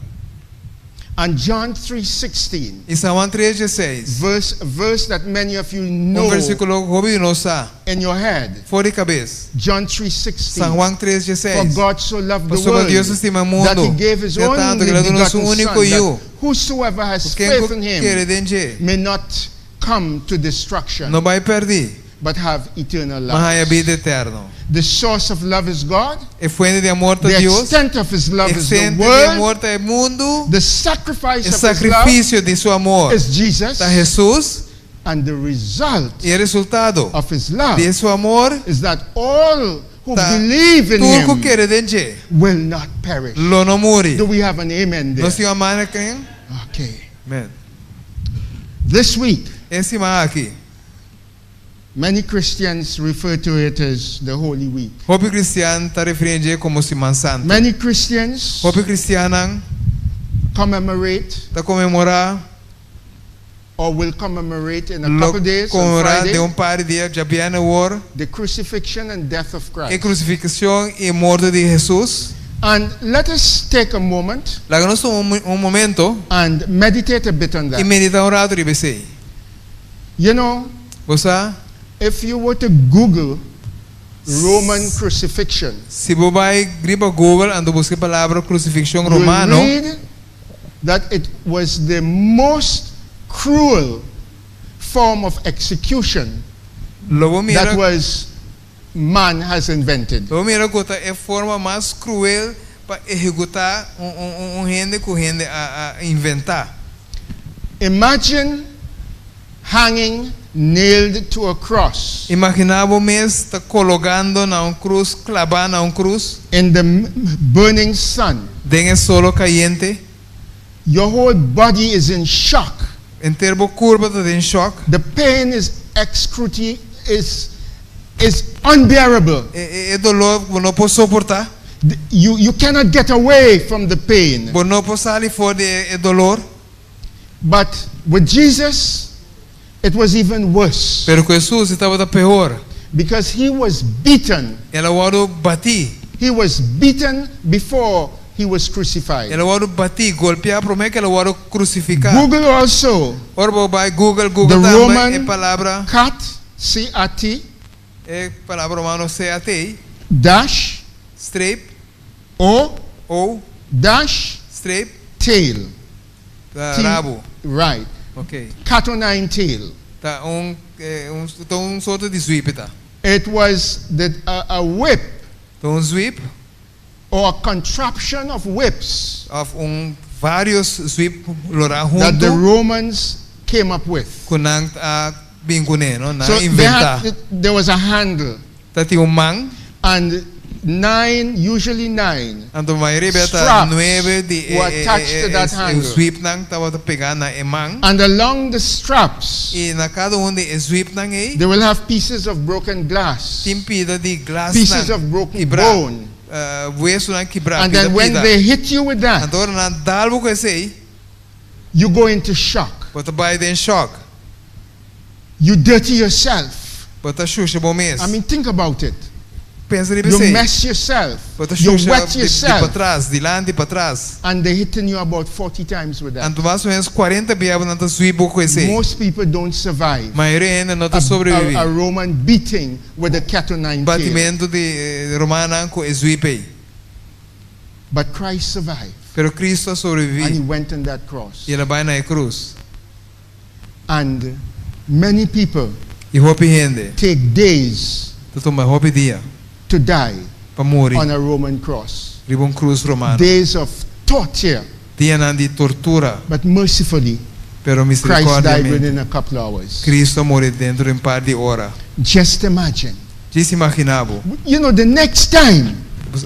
Speaker 1: And John 3:16,
Speaker 2: I San Juan 3:16,
Speaker 1: verse a verse that many of you
Speaker 2: un
Speaker 1: know
Speaker 2: versíkulo ku hopi di nos sa
Speaker 1: in your head.
Speaker 2: for di kabes.
Speaker 1: John
Speaker 2: San
Speaker 1: 3:16.
Speaker 2: Juan
Speaker 1: For
Speaker 2: 3:16.
Speaker 1: God so loved the
Speaker 2: Pasobra
Speaker 1: world
Speaker 2: Dios a stima
Speaker 1: that
Speaker 2: mundu,
Speaker 1: he gave his
Speaker 2: de tantu
Speaker 1: only
Speaker 2: ku el a duna su
Speaker 1: begotten
Speaker 2: úniko
Speaker 1: son,
Speaker 2: Yu,
Speaker 1: that whosoever has
Speaker 2: ku ken
Speaker 1: faith
Speaker 2: ku
Speaker 1: in
Speaker 2: kere
Speaker 1: him
Speaker 2: den dje
Speaker 1: may not come to destruction,
Speaker 2: no bai pèrdí,
Speaker 1: but have eternal
Speaker 2: ma haña
Speaker 1: life.
Speaker 2: bida eterno.
Speaker 1: The source of love is God.
Speaker 2: E fuente di amor ta
Speaker 1: The
Speaker 2: Dios,
Speaker 1: extent of his love is the
Speaker 2: extent di
Speaker 1: world.
Speaker 2: amor ta e mundu,
Speaker 1: The sacrifice
Speaker 2: e
Speaker 1: of his love
Speaker 2: sakrifisio di su amor
Speaker 1: is Jesus.
Speaker 2: ta Hesus,
Speaker 1: And the result
Speaker 2: i e resultado
Speaker 1: of his love
Speaker 2: di su amor
Speaker 1: is that all who
Speaker 2: ta
Speaker 1: believe in
Speaker 2: tur ku
Speaker 1: him
Speaker 2: kere den dje
Speaker 1: will not perish.
Speaker 2: lo no muri.
Speaker 1: Do we have an amen there?
Speaker 2: Nos tin un amèn aki?
Speaker 1: Okay.
Speaker 2: Amèn.
Speaker 1: This week,
Speaker 2: E siman aki,
Speaker 1: many Christians refer to it as the Holy Week.
Speaker 2: hopi kristian ta referí komo Siman Santu.
Speaker 1: Many Christians
Speaker 2: Hopi kristiannan
Speaker 1: commemorate
Speaker 2: ta konmemorá,
Speaker 1: or will commemorate in a
Speaker 2: lo
Speaker 1: couple days on
Speaker 2: konmemorá
Speaker 1: Friday
Speaker 2: den un par di dia, djabièrnè awor,
Speaker 1: the crucifixion and death of
Speaker 2: e
Speaker 1: Christ.
Speaker 2: krusifikashon i morto di Hesus.
Speaker 1: And let us take a moment
Speaker 2: Laga nos tuma un, un momento
Speaker 1: and meditate a bit on
Speaker 2: i
Speaker 1: that.
Speaker 2: meditá un ratu riba esei. Bo sa,
Speaker 1: If you were to Google Roman crucifixion,
Speaker 2: si bo bai riba Google anto buska e palabra krusifikshon
Speaker 1: you
Speaker 2: romano,
Speaker 1: read that it was the most cruel form of execution
Speaker 2: lo bo mira,
Speaker 1: that was man has invented.
Speaker 2: lo bo mira ku ta e forma mas kruel pa ehekutá un, un, un, un hende ku hende a, a inventá.
Speaker 1: Imagine hanging nailed to a cross
Speaker 2: Imaginá bo mes ta kologando na un krus, klabá na un krus,
Speaker 1: in the burning sun.
Speaker 2: den e solo kayente,
Speaker 1: Your whole body is in shock.
Speaker 2: henter bo kurpa ta den shòk.
Speaker 1: The pain is excruciating, is unbearable.
Speaker 2: E, e, e doló bo no por soportá,
Speaker 1: You cannot get away from the pain.
Speaker 2: bo no por sali for di e doló.
Speaker 1: But with Jesus, it was even worse
Speaker 2: Pero ku Hesus e tabata pió.
Speaker 1: because he was beaten.
Speaker 2: El a wòrdu batí.
Speaker 1: He was beaten before he was crucified.
Speaker 2: El a wòrdu batí, golpiá promé ku el a wòrdu krusifiká.
Speaker 1: Google also
Speaker 2: Ora bo bai Google, Google
Speaker 1: The
Speaker 2: tambe
Speaker 1: Roman
Speaker 2: e palabra,
Speaker 1: cat, C A T,
Speaker 2: e palabra romano C-A-T,
Speaker 1: dash,
Speaker 2: streep,
Speaker 1: O,
Speaker 2: O,
Speaker 1: dash,
Speaker 2: streep,
Speaker 1: tail.
Speaker 2: ta
Speaker 1: T-
Speaker 2: rabo.
Speaker 1: Right.
Speaker 2: Ok.
Speaker 1: Cat o' nine tail.
Speaker 2: Ta un, eh, un, ta un sorto di sweep ta.
Speaker 1: It was a whip
Speaker 2: Ta un sweep
Speaker 1: or a contraption of whips
Speaker 2: òf un vários sweep lorá
Speaker 1: that the
Speaker 2: huntu
Speaker 1: Romans came up with.
Speaker 2: ku nan a bin kuné, no? Nan
Speaker 1: So they
Speaker 2: inventá.
Speaker 1: had, there was a handle
Speaker 2: Tabatin un man,
Speaker 1: and nine, usually nine,
Speaker 2: anto mayoria ta
Speaker 1: Straps
Speaker 2: nuebe di
Speaker 1: were attached to that
Speaker 2: e
Speaker 1: handle.
Speaker 2: sweep nan tabata pegá na e man.
Speaker 1: And along the straps,
Speaker 2: I na kada un di e sweep nan ei
Speaker 1: they will have pieces of broken glass,
Speaker 2: tin pida di glas
Speaker 1: pieces
Speaker 2: nan
Speaker 1: of broken
Speaker 2: kibrá,
Speaker 1: bone.
Speaker 2: wesunan kibrá,
Speaker 1: And
Speaker 2: pida
Speaker 1: then when
Speaker 2: pida.
Speaker 1: they hit you with that,
Speaker 2: Anto ora nan dal bo ku esei,
Speaker 1: you go into shock.
Speaker 2: bo ta bai den shock.
Speaker 1: You dirty yourself.
Speaker 2: Bo ta susha bo mes.
Speaker 1: I mean, think about it.
Speaker 2: Pensa riba
Speaker 1: You
Speaker 2: esei.
Speaker 1: mess yourself.
Speaker 2: Bo ta
Speaker 1: You
Speaker 2: susha
Speaker 1: wet
Speaker 2: di, di
Speaker 1: yourself.
Speaker 2: patras, dilanti patras.
Speaker 1: And they're hitting you about 40 times with that.
Speaker 2: Anto mas o ménos 40 biaha nan ta sweep bo ku esei.
Speaker 1: Most people don't survive
Speaker 2: Mayoria hende no ta
Speaker 1: a,
Speaker 2: sobreviví.
Speaker 1: a Roman beating with a cat o' nine tail.
Speaker 2: Batimentu di eh, romanonan ku e sweep ei.
Speaker 1: But Christ survived.
Speaker 2: Pero Kristu a
Speaker 1: And he
Speaker 2: sobreviví.
Speaker 1: went on that cross.
Speaker 2: I el a bai na e krus.
Speaker 1: And many people
Speaker 2: I hopi hende
Speaker 1: take days
Speaker 2: ta tuma hopi dia
Speaker 1: to die
Speaker 2: pa muri
Speaker 1: on a Roman cross.
Speaker 2: riba un krus romano.
Speaker 1: Days of torture.
Speaker 2: Dianan di tortura,
Speaker 1: But mercifully,
Speaker 2: pero
Speaker 1: Christ died
Speaker 2: misericordiamente
Speaker 1: within a couple hours.
Speaker 2: Kristu a muri den un par di ora.
Speaker 1: Just imagine.
Speaker 2: Djis imaginá bo.
Speaker 1: The next time,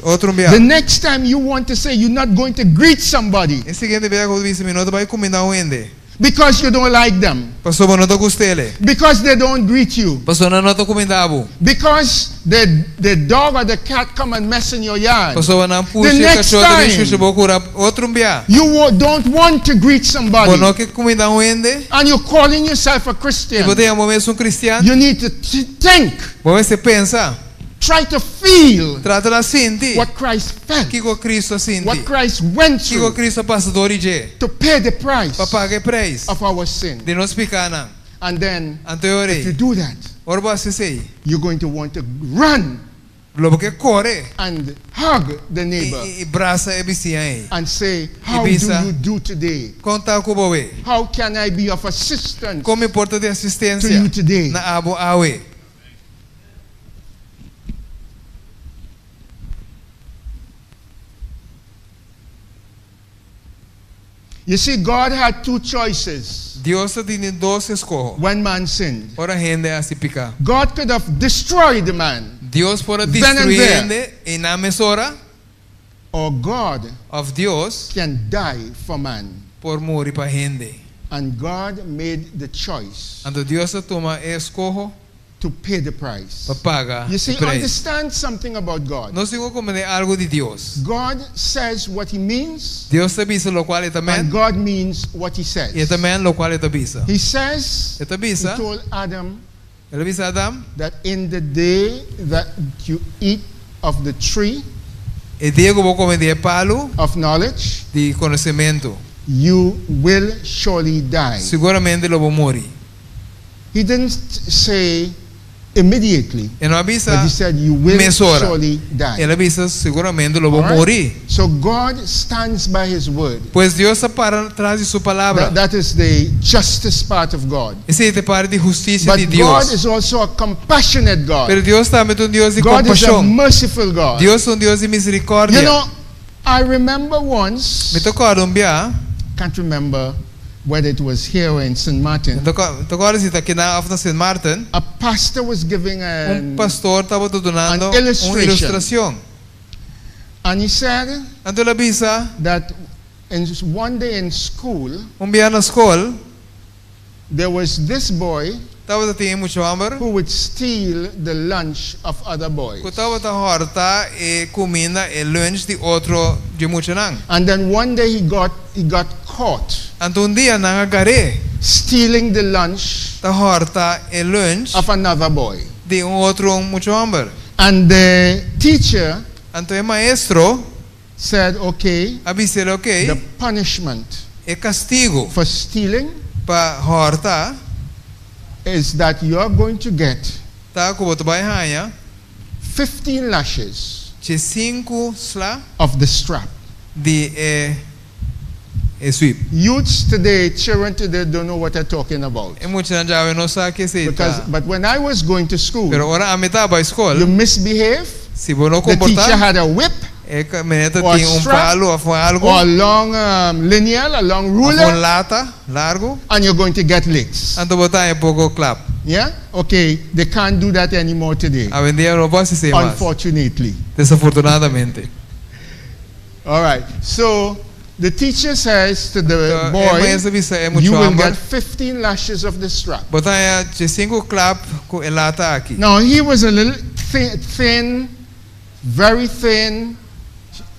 Speaker 2: Otro
Speaker 1: the
Speaker 2: biaha.
Speaker 1: next time you want to say you're not going to greet somebody
Speaker 2: E siguiente biaha ku bo bisa mi no ta bai kumindá un hende.
Speaker 1: Because you don't like them.
Speaker 2: Paso bo no ta gust'é.
Speaker 1: Because they don't greet you.
Speaker 2: Paso nan no ta kuminda bo.
Speaker 1: Because the, the dog or the cat come and mess in your yard.
Speaker 2: Paso nan
Speaker 1: The
Speaker 2: pushi
Speaker 1: next
Speaker 2: kachó ta
Speaker 1: time
Speaker 2: shusha bo kura otro bia.
Speaker 1: you don't want to greet somebody
Speaker 2: Bo no ke kuminda un hende.
Speaker 1: and you're calling yourself a Christian.
Speaker 2: I bo ta yama bo mes un kristian.
Speaker 1: You need to think.
Speaker 2: Bo mester pensa.
Speaker 1: Try to feel
Speaker 2: Trata na sinti
Speaker 1: what Christ felt,
Speaker 2: kiko Kristu a sinti,
Speaker 1: what Christ went
Speaker 2: kiko
Speaker 1: through
Speaker 2: Kristu a pasa dor di dje
Speaker 1: to pay the price
Speaker 2: pa paga e preis
Speaker 1: of our sin.
Speaker 2: di nos pikanan.
Speaker 1: And then,
Speaker 2: Anto e ora
Speaker 1: if you
Speaker 2: ei,
Speaker 1: do that,
Speaker 2: ora bo hasi esei,
Speaker 1: you're going to want to run
Speaker 2: lo bo ke kore
Speaker 1: and hug the
Speaker 2: i,
Speaker 1: neighbor
Speaker 2: i, i brasa e bisiña ei.
Speaker 1: and say, How do
Speaker 2: bisa,
Speaker 1: you do today?
Speaker 2: Kon ta ku bo we?
Speaker 1: How can I be of assistance
Speaker 2: Kon mi por ta di
Speaker 1: to you
Speaker 2: asistensia
Speaker 1: today?
Speaker 2: na abo awe?
Speaker 1: You see, God had two choices
Speaker 2: Dios a tene dos eskoho
Speaker 1: when man sinned.
Speaker 2: ora hende a hasi piká.
Speaker 1: God could have destroyed the man,
Speaker 2: Dios por a
Speaker 1: Then and
Speaker 2: destruí
Speaker 1: there.
Speaker 2: hende einan mesora,
Speaker 1: or God
Speaker 2: òf Dios
Speaker 1: can die for man.
Speaker 2: por muri pa hende.
Speaker 1: And God made the choice
Speaker 2: Anto Dios a tuma e eskoho
Speaker 1: to pay the price.
Speaker 2: pa paga
Speaker 1: You
Speaker 2: e
Speaker 1: see,
Speaker 2: preis.
Speaker 1: understand something about God.
Speaker 2: Nos tin ku komprendé algu di Dios.
Speaker 1: God says what he means,
Speaker 2: Dios ta bisa lokual e ta
Speaker 1: and
Speaker 2: men,
Speaker 1: God means what he
Speaker 2: i e
Speaker 1: says.
Speaker 2: ta men lokual e ta bisa.
Speaker 1: He says,
Speaker 2: E ta
Speaker 1: he
Speaker 2: bisa,
Speaker 1: told Adam
Speaker 2: el a bisa Adam,
Speaker 1: that in the day that you eat of the tree
Speaker 2: e dia ku bo kome di e palu
Speaker 1: of knowledge,
Speaker 2: di konosementu,
Speaker 1: you will surely die.
Speaker 2: siguramente lo bo muri.
Speaker 1: He didn't say immediately,
Speaker 2: E no a bisa
Speaker 1: but he said you will
Speaker 2: mesora.
Speaker 1: surely die.
Speaker 2: El a bisa siguramente lo bo
Speaker 1: All right?
Speaker 2: muri.
Speaker 1: So God stands by his word.
Speaker 2: Pues Dios ta para tras di su palabra.
Speaker 1: That is the justice part of God.
Speaker 2: Esei ta e parti di hustisia
Speaker 1: But
Speaker 2: di
Speaker 1: God
Speaker 2: Dios.
Speaker 1: is also a compassionate God.
Speaker 2: Pero Dios tambe ta un Dios di
Speaker 1: God is a
Speaker 2: kompashon.
Speaker 1: merciful God.
Speaker 2: Dios ta un Dios di miserikòrdia.
Speaker 1: You know, I remember
Speaker 2: Mi
Speaker 1: once,
Speaker 2: ta kòrda un bia,
Speaker 1: can't remember whether it was here or in St. Martin,
Speaker 2: mi ta kòrda si ta akinan òf na Sint Maarten,
Speaker 1: a pastor was giving
Speaker 2: un
Speaker 1: an,
Speaker 2: pastor tabata dunando
Speaker 1: an
Speaker 2: un
Speaker 1: illustration.
Speaker 2: ilustrashon.
Speaker 1: And he said
Speaker 2: Anto el a bisa,
Speaker 1: that in one day in school,
Speaker 2: un bia na skol,
Speaker 1: there was this boy
Speaker 2: tabata tin un mucha hòmber
Speaker 1: who would steal the lunch of other boys.
Speaker 2: ku tabata hòrta e kuminda, e lunch di otro di muchanan.
Speaker 1: And then one day he got caught
Speaker 2: Anto un dia nan a gar'é
Speaker 1: stealing the lunch
Speaker 2: ta hòrta e lunch
Speaker 1: of another boy.
Speaker 2: di un otro mucha hòmber.
Speaker 1: And the teacher
Speaker 2: Anto e maestro
Speaker 1: said, okay,
Speaker 2: a bis'é, ok,
Speaker 1: the punishment
Speaker 2: e kastigu
Speaker 1: for stealing
Speaker 2: pa hòrta
Speaker 1: is that you're going to get
Speaker 2: ta ku bo ta bai haña
Speaker 1: 15 lashes
Speaker 2: 15 sla
Speaker 1: of the strap.
Speaker 2: di e e sweep.
Speaker 1: Youths today, children today don't know what they're talking about.
Speaker 2: E muchanan djawe no sa ke esei
Speaker 1: Because,
Speaker 2: ta.
Speaker 1: but when I was going to school,
Speaker 2: Pero ora ami tabata bai skol,
Speaker 1: you misbehave,
Speaker 2: si bo no
Speaker 1: the teacher
Speaker 2: komportá,
Speaker 1: had a whip
Speaker 2: e mener
Speaker 1: or
Speaker 2: tin un
Speaker 1: strap
Speaker 2: palu òf algu,
Speaker 1: or a long lineal, a long
Speaker 2: òf un
Speaker 1: ruler,
Speaker 2: lata largu,
Speaker 1: and you're going to get licks.
Speaker 2: anto bo ta haña poko klap.
Speaker 1: Yeah? Okay, they can't do that anymore today.
Speaker 2: Awendia no por hasi esei mas.
Speaker 1: Unfortunately.
Speaker 2: Desafortunadamente.
Speaker 1: All right. So the teacher says to the
Speaker 2: Anto, e
Speaker 1: boy,
Speaker 2: maestro a bisa e
Speaker 1: you
Speaker 2: mucha
Speaker 1: will
Speaker 2: hòmber,
Speaker 1: get 15 lashes of the strap.
Speaker 2: bo ta haña 15 klap ku e lata aki.
Speaker 1: Now he was a little thin, very thin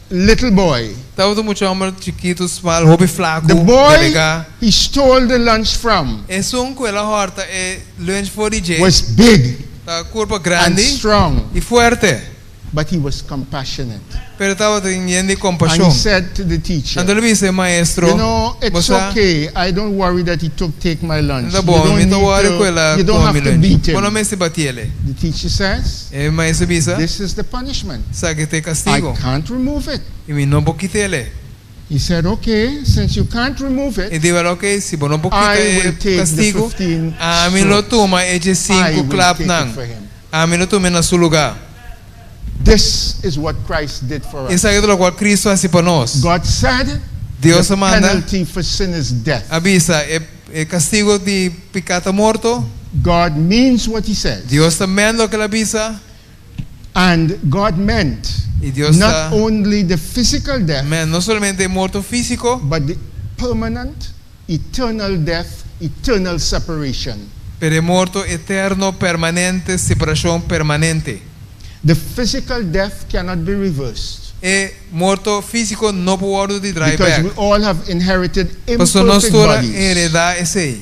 Speaker 1: little boy.
Speaker 2: Tabata un mucha hòmber chikitu, smal, hopi flaku,
Speaker 1: The boy
Speaker 2: delgá.
Speaker 1: he stole the lunch from
Speaker 2: Esun ku el a hòrta e lunch for di dje,
Speaker 1: was big
Speaker 2: ta kurpa
Speaker 1: and
Speaker 2: grandi
Speaker 1: strong,
Speaker 2: i fuerte.
Speaker 1: but he was compassionate.
Speaker 2: Pero tabata yen di
Speaker 1: And he
Speaker 2: kompashon.
Speaker 1: said to the teacher,
Speaker 2: Anto el a bisa e maestro,
Speaker 1: You know, it's
Speaker 2: Bo sa,
Speaker 1: okay. I don't worry that he took take my lunch.
Speaker 2: ta
Speaker 1: You
Speaker 2: bon,
Speaker 1: don't
Speaker 2: mi no ta
Speaker 1: need
Speaker 2: worry ku
Speaker 1: to,
Speaker 2: el a
Speaker 1: you don't
Speaker 2: kome
Speaker 1: have
Speaker 2: mi
Speaker 1: to
Speaker 2: lunch.
Speaker 1: beat
Speaker 2: Bo no
Speaker 1: him.
Speaker 2: mester bati'é.
Speaker 1: The teacher says,
Speaker 2: E maestro a bisa,
Speaker 1: This is the punishment.
Speaker 2: Esaki ta e
Speaker 1: I
Speaker 2: kastigu.
Speaker 1: can't remove it.
Speaker 2: I mi no por kit'é.
Speaker 1: He said, Okay, since you can't remove
Speaker 2: E
Speaker 1: it,
Speaker 2: di, Well, ok, si bo no por kita
Speaker 1: I
Speaker 2: e
Speaker 1: will take the
Speaker 2: kastigu,
Speaker 1: 15
Speaker 2: ami lo
Speaker 1: strokes.
Speaker 2: tuma e
Speaker 1: I
Speaker 2: 15
Speaker 1: will take it
Speaker 2: klapnan.
Speaker 1: for him.
Speaker 2: Ami lo tum'é na su lugá.
Speaker 1: This is what Christ did for us.
Speaker 2: Esaki ta lokual Kristu a hasi pa nos.
Speaker 1: God said,
Speaker 2: Dios
Speaker 1: the
Speaker 2: a manda
Speaker 1: penalty for sin is death.
Speaker 2: a bisa, e, e kastigu di piká ta morto.
Speaker 1: God means what he says.
Speaker 2: Dios ta men loke el a bisa.
Speaker 1: And God meant
Speaker 2: I Dios
Speaker 1: not
Speaker 2: ta
Speaker 1: only the physical death,
Speaker 2: men no solamente e morto físiko,
Speaker 1: but the permanent eternal death, eternal separation.
Speaker 2: Pero e morto eterno, permanente, separashon permanente.
Speaker 1: The physical death cannot be reversed
Speaker 2: E morto físiko no por wòrdu di drai
Speaker 1: because we
Speaker 2: bèk.
Speaker 1: all have inherited
Speaker 2: Pasobra nos
Speaker 1: imperfect
Speaker 2: tur a
Speaker 1: bodies.
Speaker 2: heredá esei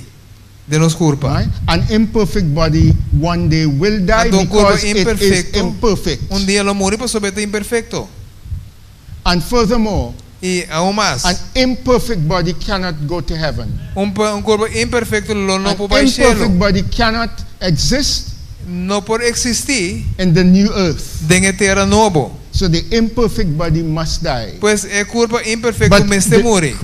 Speaker 2: den nos kurpa.
Speaker 1: Right? An imperfect body one day will die
Speaker 2: Anto un kurpa
Speaker 1: because it is
Speaker 2: imperfekto
Speaker 1: imperfect.
Speaker 2: un dia lo muri pasobra e ta imperfekto.
Speaker 1: And furthermore,
Speaker 2: I aun mas,
Speaker 1: an imperfect body cannot go to heaven.
Speaker 2: un un kurpa imperfekto lo no
Speaker 1: An
Speaker 2: por bai
Speaker 1: imperfect
Speaker 2: shelu.
Speaker 1: body cannot exist
Speaker 2: No por eksistí
Speaker 1: in the new earth.
Speaker 2: den e tera nobo.
Speaker 1: So the imperfect body must die.
Speaker 2: Pues e kurpa imperfekto
Speaker 1: But
Speaker 2: mester
Speaker 1: the,
Speaker 2: muri.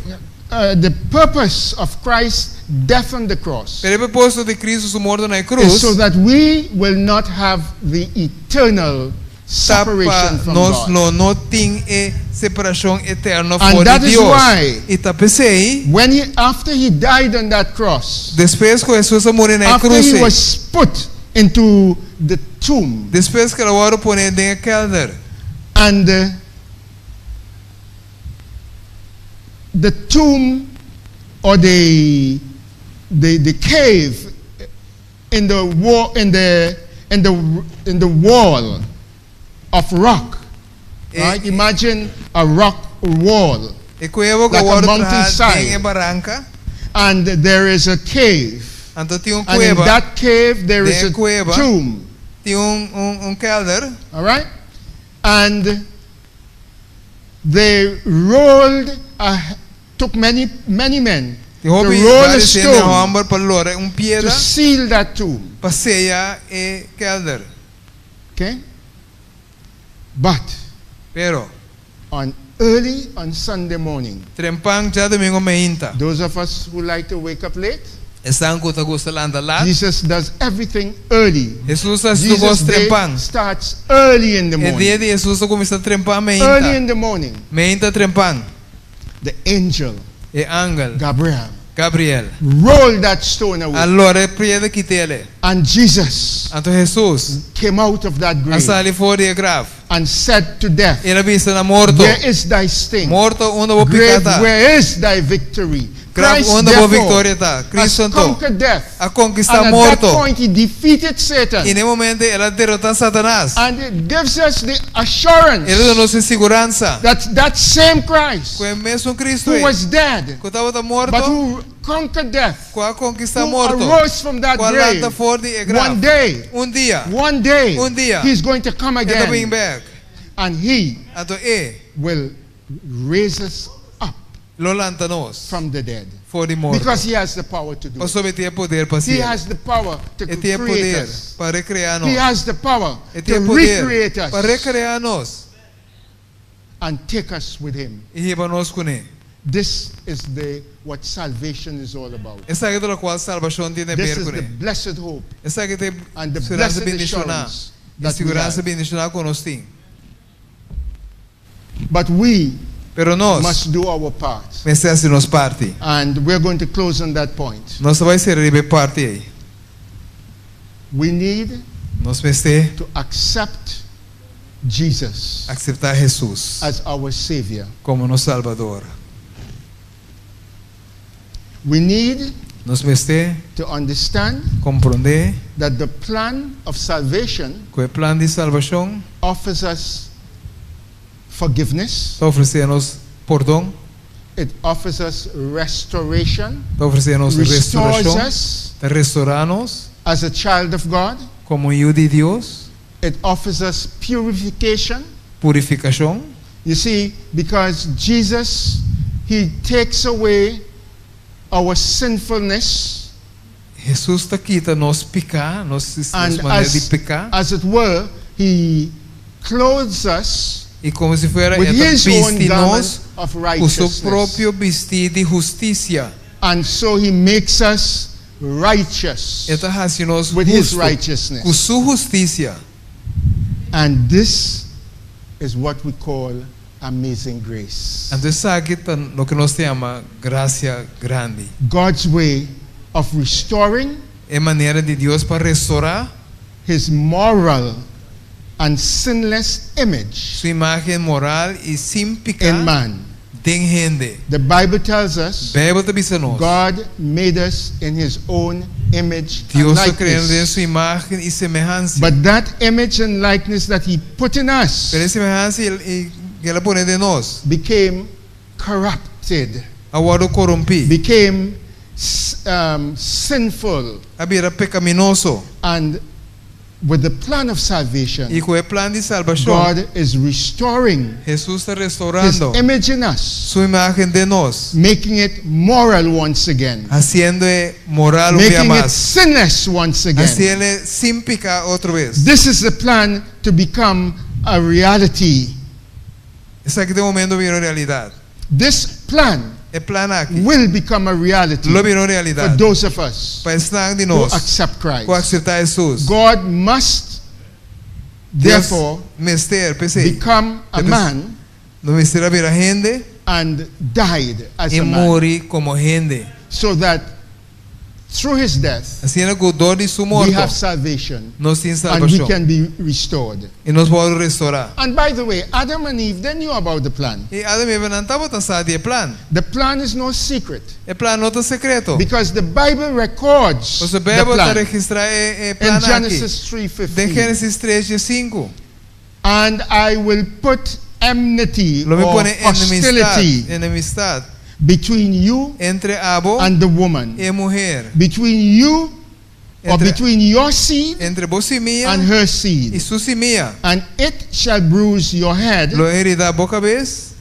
Speaker 1: the purpose of Christ's death on the cross
Speaker 2: Pero e propósito di Kristu su morto na e
Speaker 1: is
Speaker 2: krus
Speaker 1: so that we will not have the eternal
Speaker 2: ta pa
Speaker 1: separation from
Speaker 2: nos
Speaker 1: God.
Speaker 2: lo no tin e separashon eterno
Speaker 1: And
Speaker 2: for di
Speaker 1: that is
Speaker 2: Dios.
Speaker 1: why
Speaker 2: I ta p'esei,
Speaker 1: when he, after he died on that cross,
Speaker 2: despues ku Hesus a muri na e
Speaker 1: after
Speaker 2: krus
Speaker 1: he
Speaker 2: ei,
Speaker 1: was put into the tomb
Speaker 2: despues ku el a wòrdu pone den e kelder,
Speaker 1: and the tomb or the cave in the wall in the in the in the wall of rock.
Speaker 2: E,
Speaker 1: Right? Imagine a rock wall
Speaker 2: e kueba ku
Speaker 1: like a
Speaker 2: wòrdu traha
Speaker 1: mountainside.
Speaker 2: den e baranka,
Speaker 1: and there is a cave.
Speaker 2: anto tin un
Speaker 1: And in
Speaker 2: kueba,
Speaker 1: that cave there is
Speaker 2: Den
Speaker 1: a
Speaker 2: kueba.
Speaker 1: tomb.
Speaker 2: tin un, un, un kelder,
Speaker 1: All right? And they rolled, a, took many, many men
Speaker 2: tin
Speaker 1: to
Speaker 2: hopi
Speaker 1: roll a
Speaker 2: vários hende
Speaker 1: stone
Speaker 2: hòmber pa lora un
Speaker 1: to
Speaker 2: piedra
Speaker 1: seal that tomb.
Speaker 2: pa seya e kelder.
Speaker 1: Okay? But
Speaker 2: Pero,
Speaker 1: on early on Sunday morning,
Speaker 2: trempan djadumingu mainta,
Speaker 1: those of us who like to wake up late,
Speaker 2: esnan ku ta gusta lanta lat,
Speaker 1: Jesus does everything early.
Speaker 2: Hesus ta hasi tur
Speaker 1: Jesus'
Speaker 2: kos
Speaker 1: day
Speaker 2: trempan.
Speaker 1: starts early in the
Speaker 2: E dia
Speaker 1: morning.
Speaker 2: di Hesus ta kuminsá trempan
Speaker 1: Early
Speaker 2: mainta.
Speaker 1: in the morning,
Speaker 2: Mainta trempan,
Speaker 1: the angel
Speaker 2: e angel
Speaker 1: Gabriel
Speaker 2: Gabriel
Speaker 1: rolled that stone
Speaker 2: a
Speaker 1: away.
Speaker 2: lora e piedra kit'é.
Speaker 1: And Jesus
Speaker 2: Anto Hesus
Speaker 1: came out of that
Speaker 2: a
Speaker 1: grave
Speaker 2: sali for di e graf.
Speaker 1: and said to death,
Speaker 2: El a bisa na morto,
Speaker 1: Where is thy sting?
Speaker 2: Morto, unda bo
Speaker 1: Grave,
Speaker 2: piká ta?
Speaker 1: where is thy victory?
Speaker 2: Graf,
Speaker 1: Christ,
Speaker 2: unda bo
Speaker 1: therefore,
Speaker 2: viktoria ta?
Speaker 1: has
Speaker 2: Kristu anto
Speaker 1: conquered death.
Speaker 2: a konkistá
Speaker 1: And at that
Speaker 2: morto.
Speaker 1: point, he defeated Satan.
Speaker 2: I na e momento ei el a derotá Satanas.
Speaker 1: And it gives us the assurance
Speaker 2: E ta duna nos e siguransa
Speaker 1: that that same Christ
Speaker 2: ku e mesun Kristu
Speaker 1: who
Speaker 2: ei,
Speaker 1: was dead,
Speaker 2: ku tabata
Speaker 1: but
Speaker 2: morto,
Speaker 1: who conquered death,
Speaker 2: ku a konkistá
Speaker 1: who
Speaker 2: morto,
Speaker 1: arose from that
Speaker 2: ku a lanta
Speaker 1: grave,
Speaker 2: for di e graf.
Speaker 1: one day,
Speaker 2: Un dia,
Speaker 1: one day,
Speaker 2: Un dia.
Speaker 1: he's going to come
Speaker 2: e ta bin
Speaker 1: again.
Speaker 2: bèk.
Speaker 1: And he
Speaker 2: Anto e
Speaker 1: will raise us up
Speaker 2: lo lanta nos
Speaker 1: from the dead.
Speaker 2: for di morto.
Speaker 1: Because he has the power to do it.
Speaker 2: Pasobra e tin e poder pa
Speaker 1: He
Speaker 2: hasié.
Speaker 1: has the power to
Speaker 2: E tin e
Speaker 1: create
Speaker 2: poder
Speaker 1: us.
Speaker 2: pa rekreá
Speaker 1: He
Speaker 2: nos.
Speaker 1: has the power
Speaker 2: E
Speaker 1: to
Speaker 2: tin e poder
Speaker 1: recreate
Speaker 2: pa
Speaker 1: us
Speaker 2: rekreá nos
Speaker 1: and take us with him.
Speaker 2: i hiba nos kuné.
Speaker 1: This is the what salvation is all about.
Speaker 2: Esaki ta lokual salbashon tin di
Speaker 1: This
Speaker 2: ber
Speaker 1: is the
Speaker 2: kuné.
Speaker 1: blessed hope
Speaker 2: Esaki ta e
Speaker 1: and the
Speaker 2: speransa
Speaker 1: blessed
Speaker 2: bendishoná.
Speaker 1: assurance
Speaker 2: E
Speaker 1: that we
Speaker 2: siguransa
Speaker 1: have.
Speaker 2: bendishoná ku nos tin.
Speaker 1: But we
Speaker 2: Pero nos
Speaker 1: must do our part.
Speaker 2: mester hasi nos parti.
Speaker 1: And we're going to close on that point.
Speaker 2: Nos ta bai sera riba e parti ei.
Speaker 1: We need
Speaker 2: Nos mester
Speaker 1: to accept Jesus
Speaker 2: aseptá Hesus
Speaker 1: as our Savior.
Speaker 2: komo nos Salbador.
Speaker 1: We need
Speaker 2: Nos mester
Speaker 1: to understand
Speaker 2: komprondé
Speaker 1: that the plan of salvation
Speaker 2: ku e plan di salbashon
Speaker 1: offers us forgiveness,
Speaker 2: ta ofresé nos pordon,
Speaker 1: it offers us restoration,
Speaker 2: ta ofresé nos
Speaker 1: restores
Speaker 2: restorashon,
Speaker 1: us
Speaker 2: ta restourá nos
Speaker 1: as a child of God,
Speaker 2: komo yu di Dios,
Speaker 1: it offers us purification.
Speaker 2: purifikashon.
Speaker 1: You see, because Jesus, He takes away our sinfulness
Speaker 2: Hesus ta kita nos piká, nos, nos
Speaker 1: and
Speaker 2: manera di
Speaker 1: as,
Speaker 2: peka,
Speaker 1: as it were, He clothes us
Speaker 2: i komo si fuera
Speaker 1: with
Speaker 2: e ta
Speaker 1: His own
Speaker 2: bisti
Speaker 1: garment
Speaker 2: nos
Speaker 1: of
Speaker 2: ku su
Speaker 1: righteousness.
Speaker 2: propio bistí di hustisia.
Speaker 1: And so He makes us righteous
Speaker 2: E ta hasi nos
Speaker 1: with His
Speaker 2: hustu ku
Speaker 1: righteousness.
Speaker 2: su hustisia.
Speaker 1: And this is what we call amazing grace.
Speaker 2: Anto esaki ta loke nos ta yama grasia grandi.
Speaker 1: God's way of restoring
Speaker 2: E manera di Dios pa restourá
Speaker 1: His moral and sinless image
Speaker 2: su imágen moral i sin
Speaker 1: in
Speaker 2: piká
Speaker 1: man.
Speaker 2: Den hende.
Speaker 1: The Bible tells us
Speaker 2: Beibel ta bisa nos.
Speaker 1: God made us in his own image and
Speaker 2: Dios a krea nos den
Speaker 1: likeness.
Speaker 2: su imágen i semehansia.
Speaker 1: But that image and likeness that he put in us
Speaker 2: Pero e semehansia i ku el a pone den nos
Speaker 1: became corrupted,
Speaker 2: a wòrdu korumpí,
Speaker 1: became sinful.
Speaker 2: A bira pekaminoso.
Speaker 1: And with the plan of salvation,
Speaker 2: I ku e plan di salbashon,
Speaker 1: God is restoring
Speaker 2: Hesus ta
Speaker 1: His
Speaker 2: restourando
Speaker 1: image in us,
Speaker 2: Su imágen den nos,
Speaker 1: making it moral once again,
Speaker 2: hasiendo e moral un bia
Speaker 1: making it
Speaker 2: mas,
Speaker 1: sinless once again.
Speaker 2: hasiel sin piká otro bes.
Speaker 1: This is the plan to become a reality.
Speaker 2: Esaki ta e momento bira un realidat.
Speaker 1: This plan
Speaker 2: E plan aki
Speaker 1: will become a reality
Speaker 2: lo bira un
Speaker 1: for
Speaker 2: realidat
Speaker 1: those of us
Speaker 2: pa esnan di
Speaker 1: who
Speaker 2: nos
Speaker 1: accept
Speaker 2: ku
Speaker 1: Christ.
Speaker 2: akseptá Hesus.
Speaker 1: God must
Speaker 2: Dios
Speaker 1: therefore
Speaker 2: mester, p'esei,
Speaker 1: become a
Speaker 2: Debes-
Speaker 1: man
Speaker 2: no mester a bira hende
Speaker 1: and died as
Speaker 2: i
Speaker 1: a man
Speaker 2: muri komo hende.
Speaker 1: so that through his death
Speaker 2: Asina ku dor di su
Speaker 1: we
Speaker 2: morto
Speaker 1: have salvation
Speaker 2: nos tin
Speaker 1: and we
Speaker 2: salbashon
Speaker 1: can be restored.
Speaker 2: i nos por restorá.
Speaker 1: And by the way, Adam and Eve, they knew about the plan.
Speaker 2: I Adam i Eva nan tabata sa di e plan.
Speaker 1: The plan is no secret
Speaker 2: E plan no ta sekreto.
Speaker 1: because the Bible records
Speaker 2: Pasobra
Speaker 1: the
Speaker 2: Beibel ta
Speaker 1: plan
Speaker 2: registrá e e
Speaker 1: in
Speaker 2: plan aki.
Speaker 1: Genesis
Speaker 2: Den
Speaker 1: 3:15.
Speaker 2: Génesis 3 dje 5.
Speaker 1: And I will put enmity
Speaker 2: Lo mi
Speaker 1: or
Speaker 2: pone enemistat,
Speaker 1: hostility
Speaker 2: enemistat
Speaker 1: between you
Speaker 2: entre abo
Speaker 1: and the woman,
Speaker 2: i e muher,
Speaker 1: between you or
Speaker 2: Entre-
Speaker 1: between your seed
Speaker 2: entre bo simia
Speaker 1: and her
Speaker 2: i
Speaker 1: seed.
Speaker 2: su simia.
Speaker 1: And it shall bruise your head.
Speaker 2: Lo e heridá bo kabes.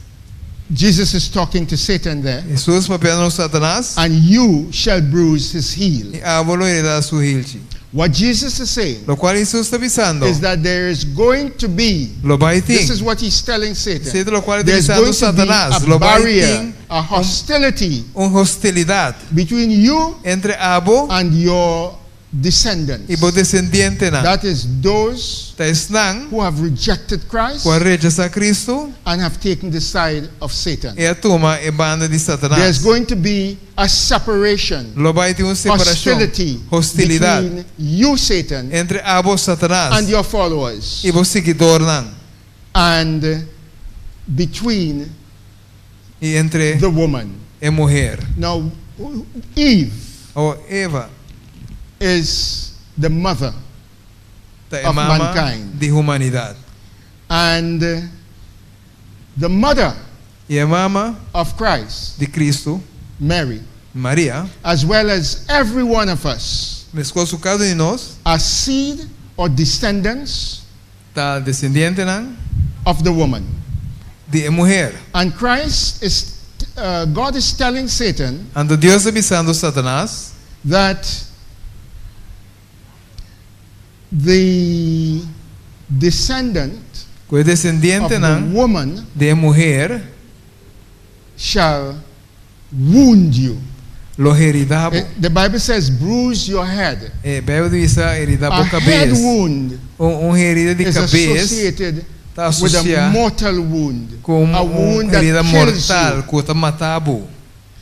Speaker 1: Jesus is talking to Satan there.
Speaker 2: Hesus papiando ku Satanas.
Speaker 1: And you shall bruise his heel.
Speaker 2: I abo lo heridá su hilchi.
Speaker 1: What Jesus is saying
Speaker 2: Lokual Hesus ta bisando,
Speaker 1: is that there is going to be,
Speaker 2: lo bai tin.
Speaker 1: this is what he's telling Satan,
Speaker 2: Esei ta lokual e ta
Speaker 1: there's
Speaker 2: bisando
Speaker 1: going to be
Speaker 2: Satanas,
Speaker 1: a
Speaker 2: lo bai
Speaker 1: barrier,
Speaker 2: tin
Speaker 1: a hostility
Speaker 2: un hostilidat
Speaker 1: between you
Speaker 2: entre abo
Speaker 1: and your descendants.
Speaker 2: i bo desendientenan.
Speaker 1: That is those
Speaker 2: Ta esnan
Speaker 1: who have rejected Christ
Speaker 2: ku a rechasá Kristu
Speaker 1: and have taken the side of Satan.
Speaker 2: i a tuma e banda di
Speaker 1: There's
Speaker 2: Satanas.
Speaker 1: going to be a separation,
Speaker 2: Lo bai tin un separashon,
Speaker 1: hostility
Speaker 2: hostilidat
Speaker 1: between you, Satan,
Speaker 2: entre abo
Speaker 1: and
Speaker 2: Satanas
Speaker 1: your followers,
Speaker 2: i bo siguidornan
Speaker 1: and between
Speaker 2: i entre
Speaker 1: the woman.
Speaker 2: e muher.
Speaker 1: Now, Eve
Speaker 2: O Eva
Speaker 1: is the mother,
Speaker 2: ta e
Speaker 1: Of
Speaker 2: mama
Speaker 1: mankind.
Speaker 2: di humanidat.
Speaker 1: and the mother
Speaker 2: I e mama
Speaker 1: of Christ,
Speaker 2: di Kristu,
Speaker 1: Mary,
Speaker 2: Maria,
Speaker 1: as well as every one of us,
Speaker 2: meskos ku kada un di nos,
Speaker 1: are seed or descendants
Speaker 2: ta desendientenan
Speaker 1: of the woman.
Speaker 2: di e muher.
Speaker 1: And Christ is, God is telling Satan
Speaker 2: Anto Dios ta bisando Satanas
Speaker 1: that the descendant
Speaker 2: ku e
Speaker 1: of the
Speaker 2: desendientenan
Speaker 1: woman
Speaker 2: di e muher
Speaker 1: shall wound you.
Speaker 2: lo heridá bo.
Speaker 1: The Bible says, bruise your head.
Speaker 2: E Beibel ta bisa heridá
Speaker 1: A
Speaker 2: bo
Speaker 1: head
Speaker 2: kabes.
Speaker 1: wound
Speaker 2: Un un herida di
Speaker 1: is
Speaker 2: kabes
Speaker 1: associated
Speaker 2: ta
Speaker 1: with a
Speaker 2: asosiá
Speaker 1: mortal wound,
Speaker 2: ku un
Speaker 1: a
Speaker 2: un
Speaker 1: wound that
Speaker 2: herida
Speaker 1: kills
Speaker 2: mortal
Speaker 1: you.
Speaker 2: ku ta mata bo.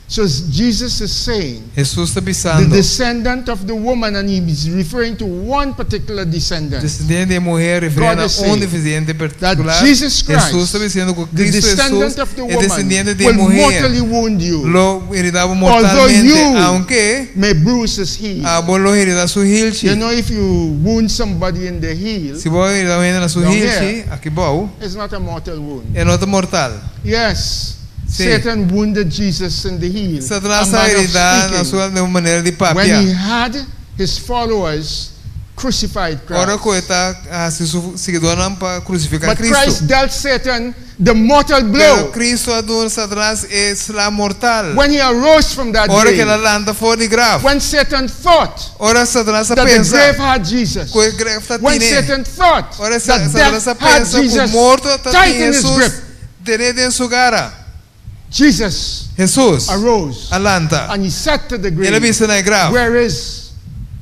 Speaker 1: So Jesus is saying,
Speaker 2: Hesus ta
Speaker 1: the
Speaker 2: bisando,
Speaker 1: descendant of the woman, and he's referring to one particular descendant.
Speaker 2: Desendiente di e muher
Speaker 1: God
Speaker 2: refiriendo
Speaker 1: is
Speaker 2: a un
Speaker 1: saying
Speaker 2: desendiente
Speaker 1: That
Speaker 2: partikular.
Speaker 1: Jesus
Speaker 2: Hesus
Speaker 1: Christ,
Speaker 2: ta bisando ku
Speaker 1: the
Speaker 2: Kristu
Speaker 1: descendant
Speaker 2: Hesus,
Speaker 1: of the
Speaker 2: e
Speaker 1: woman,
Speaker 2: desendiente di e
Speaker 1: will
Speaker 2: muher,
Speaker 1: mortally wound you,
Speaker 2: lo heridá bo
Speaker 1: Although
Speaker 2: mortalmente,
Speaker 1: you
Speaker 2: aunke
Speaker 1: may bruise his heel.
Speaker 2: abo lo heridá su hilchi.
Speaker 1: You know, if you wound somebody in the heel,
Speaker 2: Si bo heridá un hende na su
Speaker 1: Down
Speaker 2: hilchi,
Speaker 1: here.
Speaker 2: aki bou,
Speaker 1: it's not a mortal wound.
Speaker 2: e no ta mortal.
Speaker 1: Yes,
Speaker 2: Si.
Speaker 1: Satan wounded Jesus in the heel.
Speaker 2: Satanas
Speaker 1: a
Speaker 2: a
Speaker 1: manner of
Speaker 2: heridá na
Speaker 1: speaking,
Speaker 2: su di un manera di
Speaker 1: when he
Speaker 2: papia.
Speaker 1: had his followers crucified
Speaker 2: Ora ku
Speaker 1: Christ.
Speaker 2: e ta hasi su siguidónan pa krusifiká
Speaker 1: But Christ
Speaker 2: Kristu.
Speaker 1: dealt Satan the mortal
Speaker 2: Pero
Speaker 1: blow
Speaker 2: Kristu a duna Satanas e sla mortal.
Speaker 1: when he arose from that
Speaker 2: Ora ku el a
Speaker 1: grave.
Speaker 2: lanta for di graf.
Speaker 1: When Satan thought
Speaker 2: Ora Satanas a
Speaker 1: that the grave
Speaker 2: pensa
Speaker 1: had Jesus.
Speaker 2: ku e graf ta
Speaker 1: When
Speaker 2: tin'é.
Speaker 1: Satan thought
Speaker 2: Ora
Speaker 1: that
Speaker 2: Satanas
Speaker 1: death
Speaker 2: a
Speaker 1: had
Speaker 2: pensa ku
Speaker 1: Jesus
Speaker 2: morto ta
Speaker 1: tight
Speaker 2: tin
Speaker 1: in his
Speaker 2: Hesus
Speaker 1: grip,
Speaker 2: tené den su gara.
Speaker 1: Jesus
Speaker 2: Hesus
Speaker 1: arose
Speaker 2: a lanta.
Speaker 1: and he said to the
Speaker 2: El a
Speaker 1: grave,
Speaker 2: bisa na e graf.
Speaker 1: Where is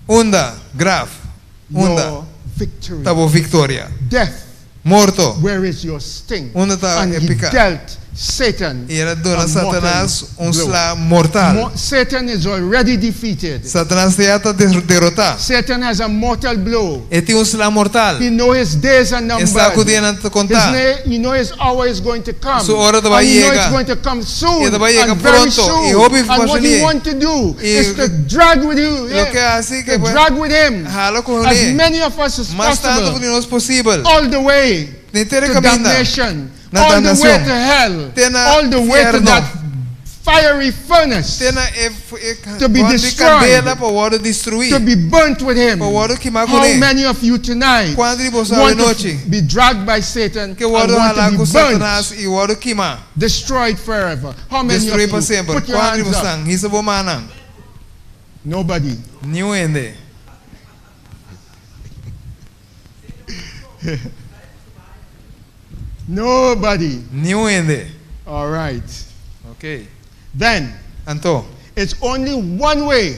Speaker 2: Unda, graf. Unda
Speaker 1: your victory?
Speaker 2: ta bo viktoria?
Speaker 1: Death,
Speaker 2: Morto.
Speaker 1: where is your sting?
Speaker 2: Unda ta
Speaker 1: And
Speaker 2: e
Speaker 1: he
Speaker 2: piká?
Speaker 1: dealt Satan
Speaker 2: I el a duna
Speaker 1: a mortal
Speaker 2: Satanas un
Speaker 1: blow.
Speaker 2: sla mortal.
Speaker 1: Satan is already defeated.
Speaker 2: Satanas ya ta derotá.
Speaker 1: Satan has a mortal blow.
Speaker 2: E tin un sla mortal.
Speaker 1: He know his days are
Speaker 2: E sa ku
Speaker 1: numbered.
Speaker 2: dianan ta
Speaker 1: His
Speaker 2: kontá.
Speaker 1: he know his hour is going to come.
Speaker 2: Su ora ta bai
Speaker 1: And he know
Speaker 2: yega.
Speaker 1: it's going to come soon.
Speaker 2: E ta bai yega
Speaker 1: and very
Speaker 2: pronto.
Speaker 1: soon.
Speaker 2: I hopi
Speaker 1: And what he
Speaker 2: fásil.
Speaker 1: want to do
Speaker 2: I
Speaker 1: is to drag with you.
Speaker 2: loke hasi
Speaker 1: To
Speaker 2: ke
Speaker 1: drag with him.
Speaker 2: hala ku
Speaker 1: As
Speaker 2: kuné.
Speaker 1: many of us as
Speaker 2: Mas tantu
Speaker 1: possible.
Speaker 2: ku nos posibel.
Speaker 1: All the way
Speaker 2: Den henter
Speaker 1: to
Speaker 2: kaminda.
Speaker 1: damnation.
Speaker 2: Na
Speaker 1: All the way
Speaker 2: damnashon.
Speaker 1: to hell.
Speaker 2: Te na
Speaker 1: All the way to
Speaker 2: fièrnu.
Speaker 1: that fiery furnace.
Speaker 2: Te na e, e
Speaker 1: To be
Speaker 2: bòm di
Speaker 1: destroyed.
Speaker 2: kandela pa wòrdu destruí.
Speaker 1: To be burnt with him.
Speaker 2: Pa wòrdu kimá
Speaker 1: How
Speaker 2: kuné.
Speaker 1: many of you tonight
Speaker 2: Kuantu di boso
Speaker 1: want to
Speaker 2: anochi
Speaker 1: be dragged by Satan
Speaker 2: ke
Speaker 1: and
Speaker 2: wòrdu
Speaker 1: want
Speaker 2: halá
Speaker 1: to
Speaker 2: ku
Speaker 1: be burnt,
Speaker 2: Satanas i wòrdu kimá.
Speaker 1: destroyed forever? How many
Speaker 2: Destruí
Speaker 1: of
Speaker 2: pa
Speaker 1: you?
Speaker 2: semper.
Speaker 1: Put your
Speaker 2: Kuantu di
Speaker 1: hands
Speaker 2: boso
Speaker 1: up.
Speaker 2: hisa bo mannan.
Speaker 1: Nobody.
Speaker 2: Niun hende.
Speaker 1: Nobody.
Speaker 2: Niun hende.
Speaker 1: All right.
Speaker 2: Ok.
Speaker 1: Then
Speaker 2: Anto,
Speaker 1: it's only one way.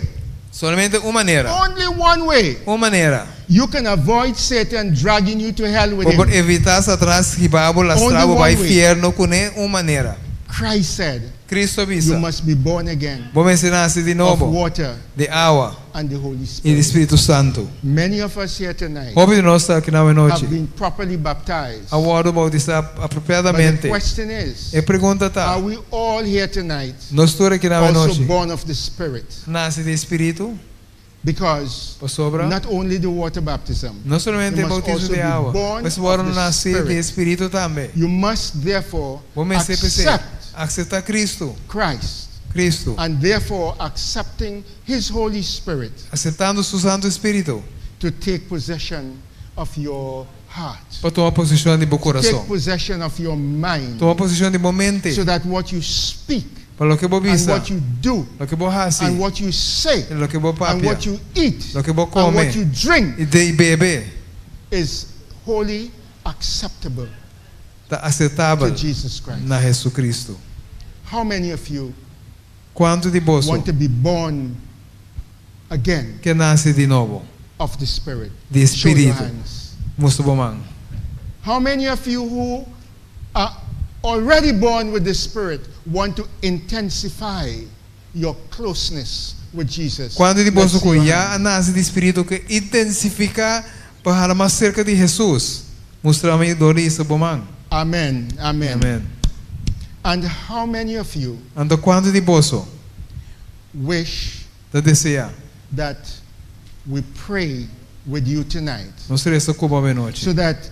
Speaker 2: solamente un manera.
Speaker 1: Only one way
Speaker 2: Un manera.
Speaker 1: you can avoid Satan dragging you to hell with
Speaker 2: Bo por
Speaker 1: him.
Speaker 2: evitá Satanas hiba bo lastra bo
Speaker 1: Only
Speaker 2: bai
Speaker 1: one way.
Speaker 2: fièrnu kuné un manera.
Speaker 1: Christ said,
Speaker 2: Kristu
Speaker 1: You
Speaker 2: bisa.
Speaker 1: must be born again
Speaker 2: Bo mester nase di
Speaker 1: of
Speaker 2: nobo
Speaker 1: water
Speaker 2: di awa
Speaker 1: and the Holy
Speaker 2: i di
Speaker 1: Spirit.
Speaker 2: Spiritu Santu.
Speaker 1: Many of us here tonight
Speaker 2: Hopi di nos ta aki
Speaker 1: have
Speaker 2: anochi.
Speaker 1: been properly baptized.
Speaker 2: A wòrdu boutisá
Speaker 1: But the
Speaker 2: apropiadamente.
Speaker 1: question is,
Speaker 2: E pregunta ta,
Speaker 1: are we all here tonight
Speaker 2: nos tur aki
Speaker 1: also
Speaker 2: anochi
Speaker 1: born of the Spirit?
Speaker 2: nase di Spiritu,
Speaker 1: Because
Speaker 2: pasobra,
Speaker 1: not only the water baptism,
Speaker 2: no solamente
Speaker 1: you must
Speaker 2: boutismo
Speaker 1: also
Speaker 2: di
Speaker 1: be
Speaker 2: awa,
Speaker 1: born
Speaker 2: mas wòrdu
Speaker 1: of the
Speaker 2: nase di
Speaker 1: Spirit.
Speaker 2: Spiritu tambe.
Speaker 1: You must therefore
Speaker 2: Bo mester
Speaker 1: accept
Speaker 2: aseptá Kristu,
Speaker 1: Christ
Speaker 2: Kristu,
Speaker 1: and therefore accepting His Holy Spirit
Speaker 2: aseptando su Santu Spiritu
Speaker 1: to take possession of your heart,
Speaker 2: pa tuma poseshon di bo
Speaker 1: take
Speaker 2: kurason.
Speaker 1: possession of your mind,
Speaker 2: Tuma poseshon di bo mente,
Speaker 1: so that what you speak
Speaker 2: pa loke bo
Speaker 1: and
Speaker 2: bisa,
Speaker 1: what you do
Speaker 2: loke bo hasi,
Speaker 1: and what you say
Speaker 2: i loke bo
Speaker 1: and
Speaker 2: papia,
Speaker 1: what you eat
Speaker 2: loke bo
Speaker 1: and
Speaker 2: kome
Speaker 1: what you drink
Speaker 2: i de bebe
Speaker 1: is wholly acceptable
Speaker 2: ta
Speaker 1: to
Speaker 2: aseptabel
Speaker 1: Jesus Christ.
Speaker 2: na Hesukristu.
Speaker 1: How many of you
Speaker 2: Kuantu di boso
Speaker 1: want to be born again
Speaker 2: ke nase di nobo,
Speaker 1: of the Spirit?
Speaker 2: di
Speaker 1: Show your
Speaker 2: Spiritu?
Speaker 1: hands.
Speaker 2: Mustra bo man.
Speaker 1: How many of you who are already born with the Spirit want to intensify your closeness with Jesus?
Speaker 2: Kuantu di
Speaker 1: Let's
Speaker 2: boso
Speaker 1: see
Speaker 2: ku
Speaker 1: your
Speaker 2: ya
Speaker 1: hand.
Speaker 2: nase di Spiritu ke intensifiká pa hala mas serka di Hesus? Mustra mi dor di hisa bo man.
Speaker 1: Amen. Amen.
Speaker 2: Amen.
Speaker 1: And how many of you
Speaker 2: Anto kuantu di boso
Speaker 1: wish
Speaker 2: ta deseá?
Speaker 1: that we pray with you tonight
Speaker 2: Nos resa ku bo anochi.
Speaker 1: so that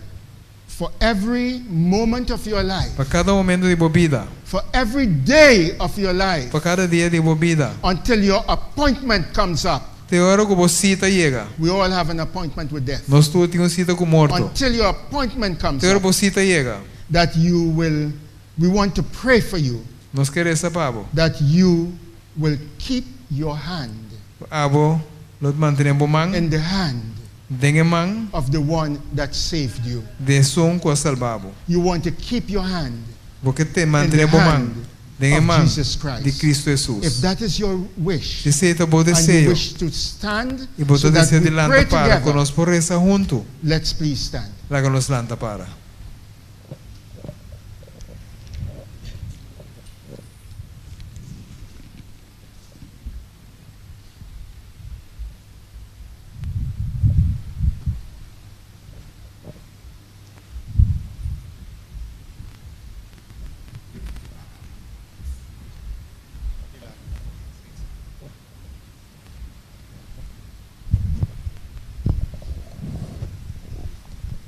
Speaker 1: for every moment of your life,
Speaker 2: Pa kada momento di bo bida,
Speaker 1: for every day of your life,
Speaker 2: pa kada dia di bo bida,
Speaker 1: until your appointment comes up,
Speaker 2: te ora ku bo sita yega.
Speaker 1: we all have an appointment with death.
Speaker 2: Nos tur tin un sita ku morto.
Speaker 1: Until your appointment comes
Speaker 2: Te ora
Speaker 1: up,
Speaker 2: bo sita yega.
Speaker 1: that you will, we want to pray for you,
Speaker 2: Nos ke resa pa bo.
Speaker 1: that you will keep your hand
Speaker 2: Abo lo mantené bo man
Speaker 1: in the hand
Speaker 2: den e man
Speaker 1: of the one that saved you.
Speaker 2: di esun ku a salba bo.
Speaker 1: You want to keep your hand
Speaker 2: Bo ke te
Speaker 1: in the
Speaker 2: mantené bo man
Speaker 1: hand
Speaker 2: den e
Speaker 1: of
Speaker 2: man
Speaker 1: Jesus
Speaker 2: di
Speaker 1: Christ.
Speaker 2: Kristu
Speaker 1: If
Speaker 2: Hesus.
Speaker 1: that is your wish,
Speaker 2: Si esei ta bo
Speaker 1: and you
Speaker 2: deseo
Speaker 1: wish to stand
Speaker 2: i bo
Speaker 1: so
Speaker 2: ta
Speaker 1: that
Speaker 2: deseá
Speaker 1: we
Speaker 2: di
Speaker 1: pray
Speaker 2: lanta para, ku
Speaker 1: together,
Speaker 2: nos por resa huntu,
Speaker 1: let's please stand.
Speaker 2: laga nos lanta para.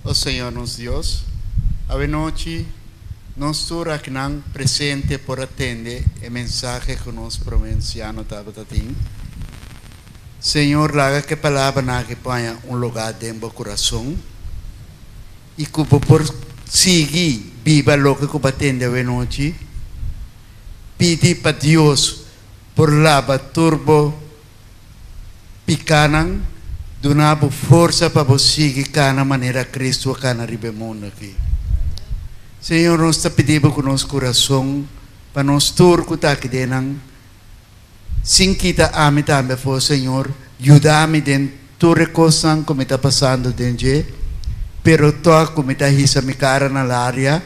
Speaker 3: O Señor nos Dios, anochi nos tur akinan presente por a tende e mensahe ku nos promé ansiano tabatin. Señor, laga ku e palabranan aki haña un lugá den bo kurason i ku bo por sigui biba loke ku bo a tende anochi. Pidi pa Dios por laba tur bo pikánan, duna bo forsa pa bo sigui kana manera Kristu a kana riba e mundu aki. Señor, nos ta pidi ku nos kurason pa nos tur ku ta aki den, sin kita ami tambe afó, Señor, yuda mi den tur kosnan ku mi ta pasando den dje, pero toch ku mi ta hisa mi kara na laria,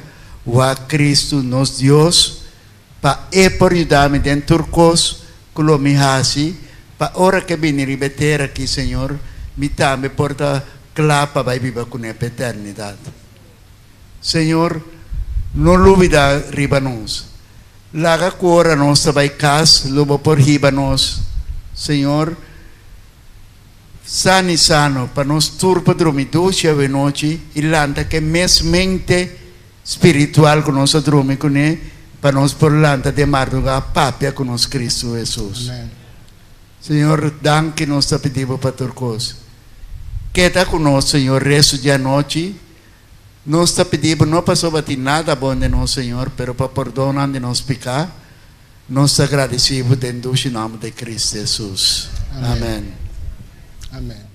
Speaker 3: Wak Kristu, nos Dios, pa E por yuda mi den tur kos ku lo mi hasi, pa ora ku E bini riba e tera aki, Señor, mi tambe por ta kla pa bai biba kuné pa eternidat. Señor, no lubidá riba nos. Laga ku ora nos ta bai kas, lo Bo por hiba nos, Señor, Sano i sano pa nos tur por drumi dushi awenochi i lanta ku e mes mente spiritual ku nos a drumi kuné pa nos por lanta den mardugá papia ku nos Kristu Hesus. Señor, danki nos ta pidi Bo pa tur kos. Keda ku nos, Señor, restu di anochi. Nos ta pidi Bo no pasobra tin nada bon den nos, Señor, pero pa pordonnan di nos piká. Nos ta gradisí Bo den dushi nòmber di Kristu Hesus. Amen.
Speaker 1: Amen.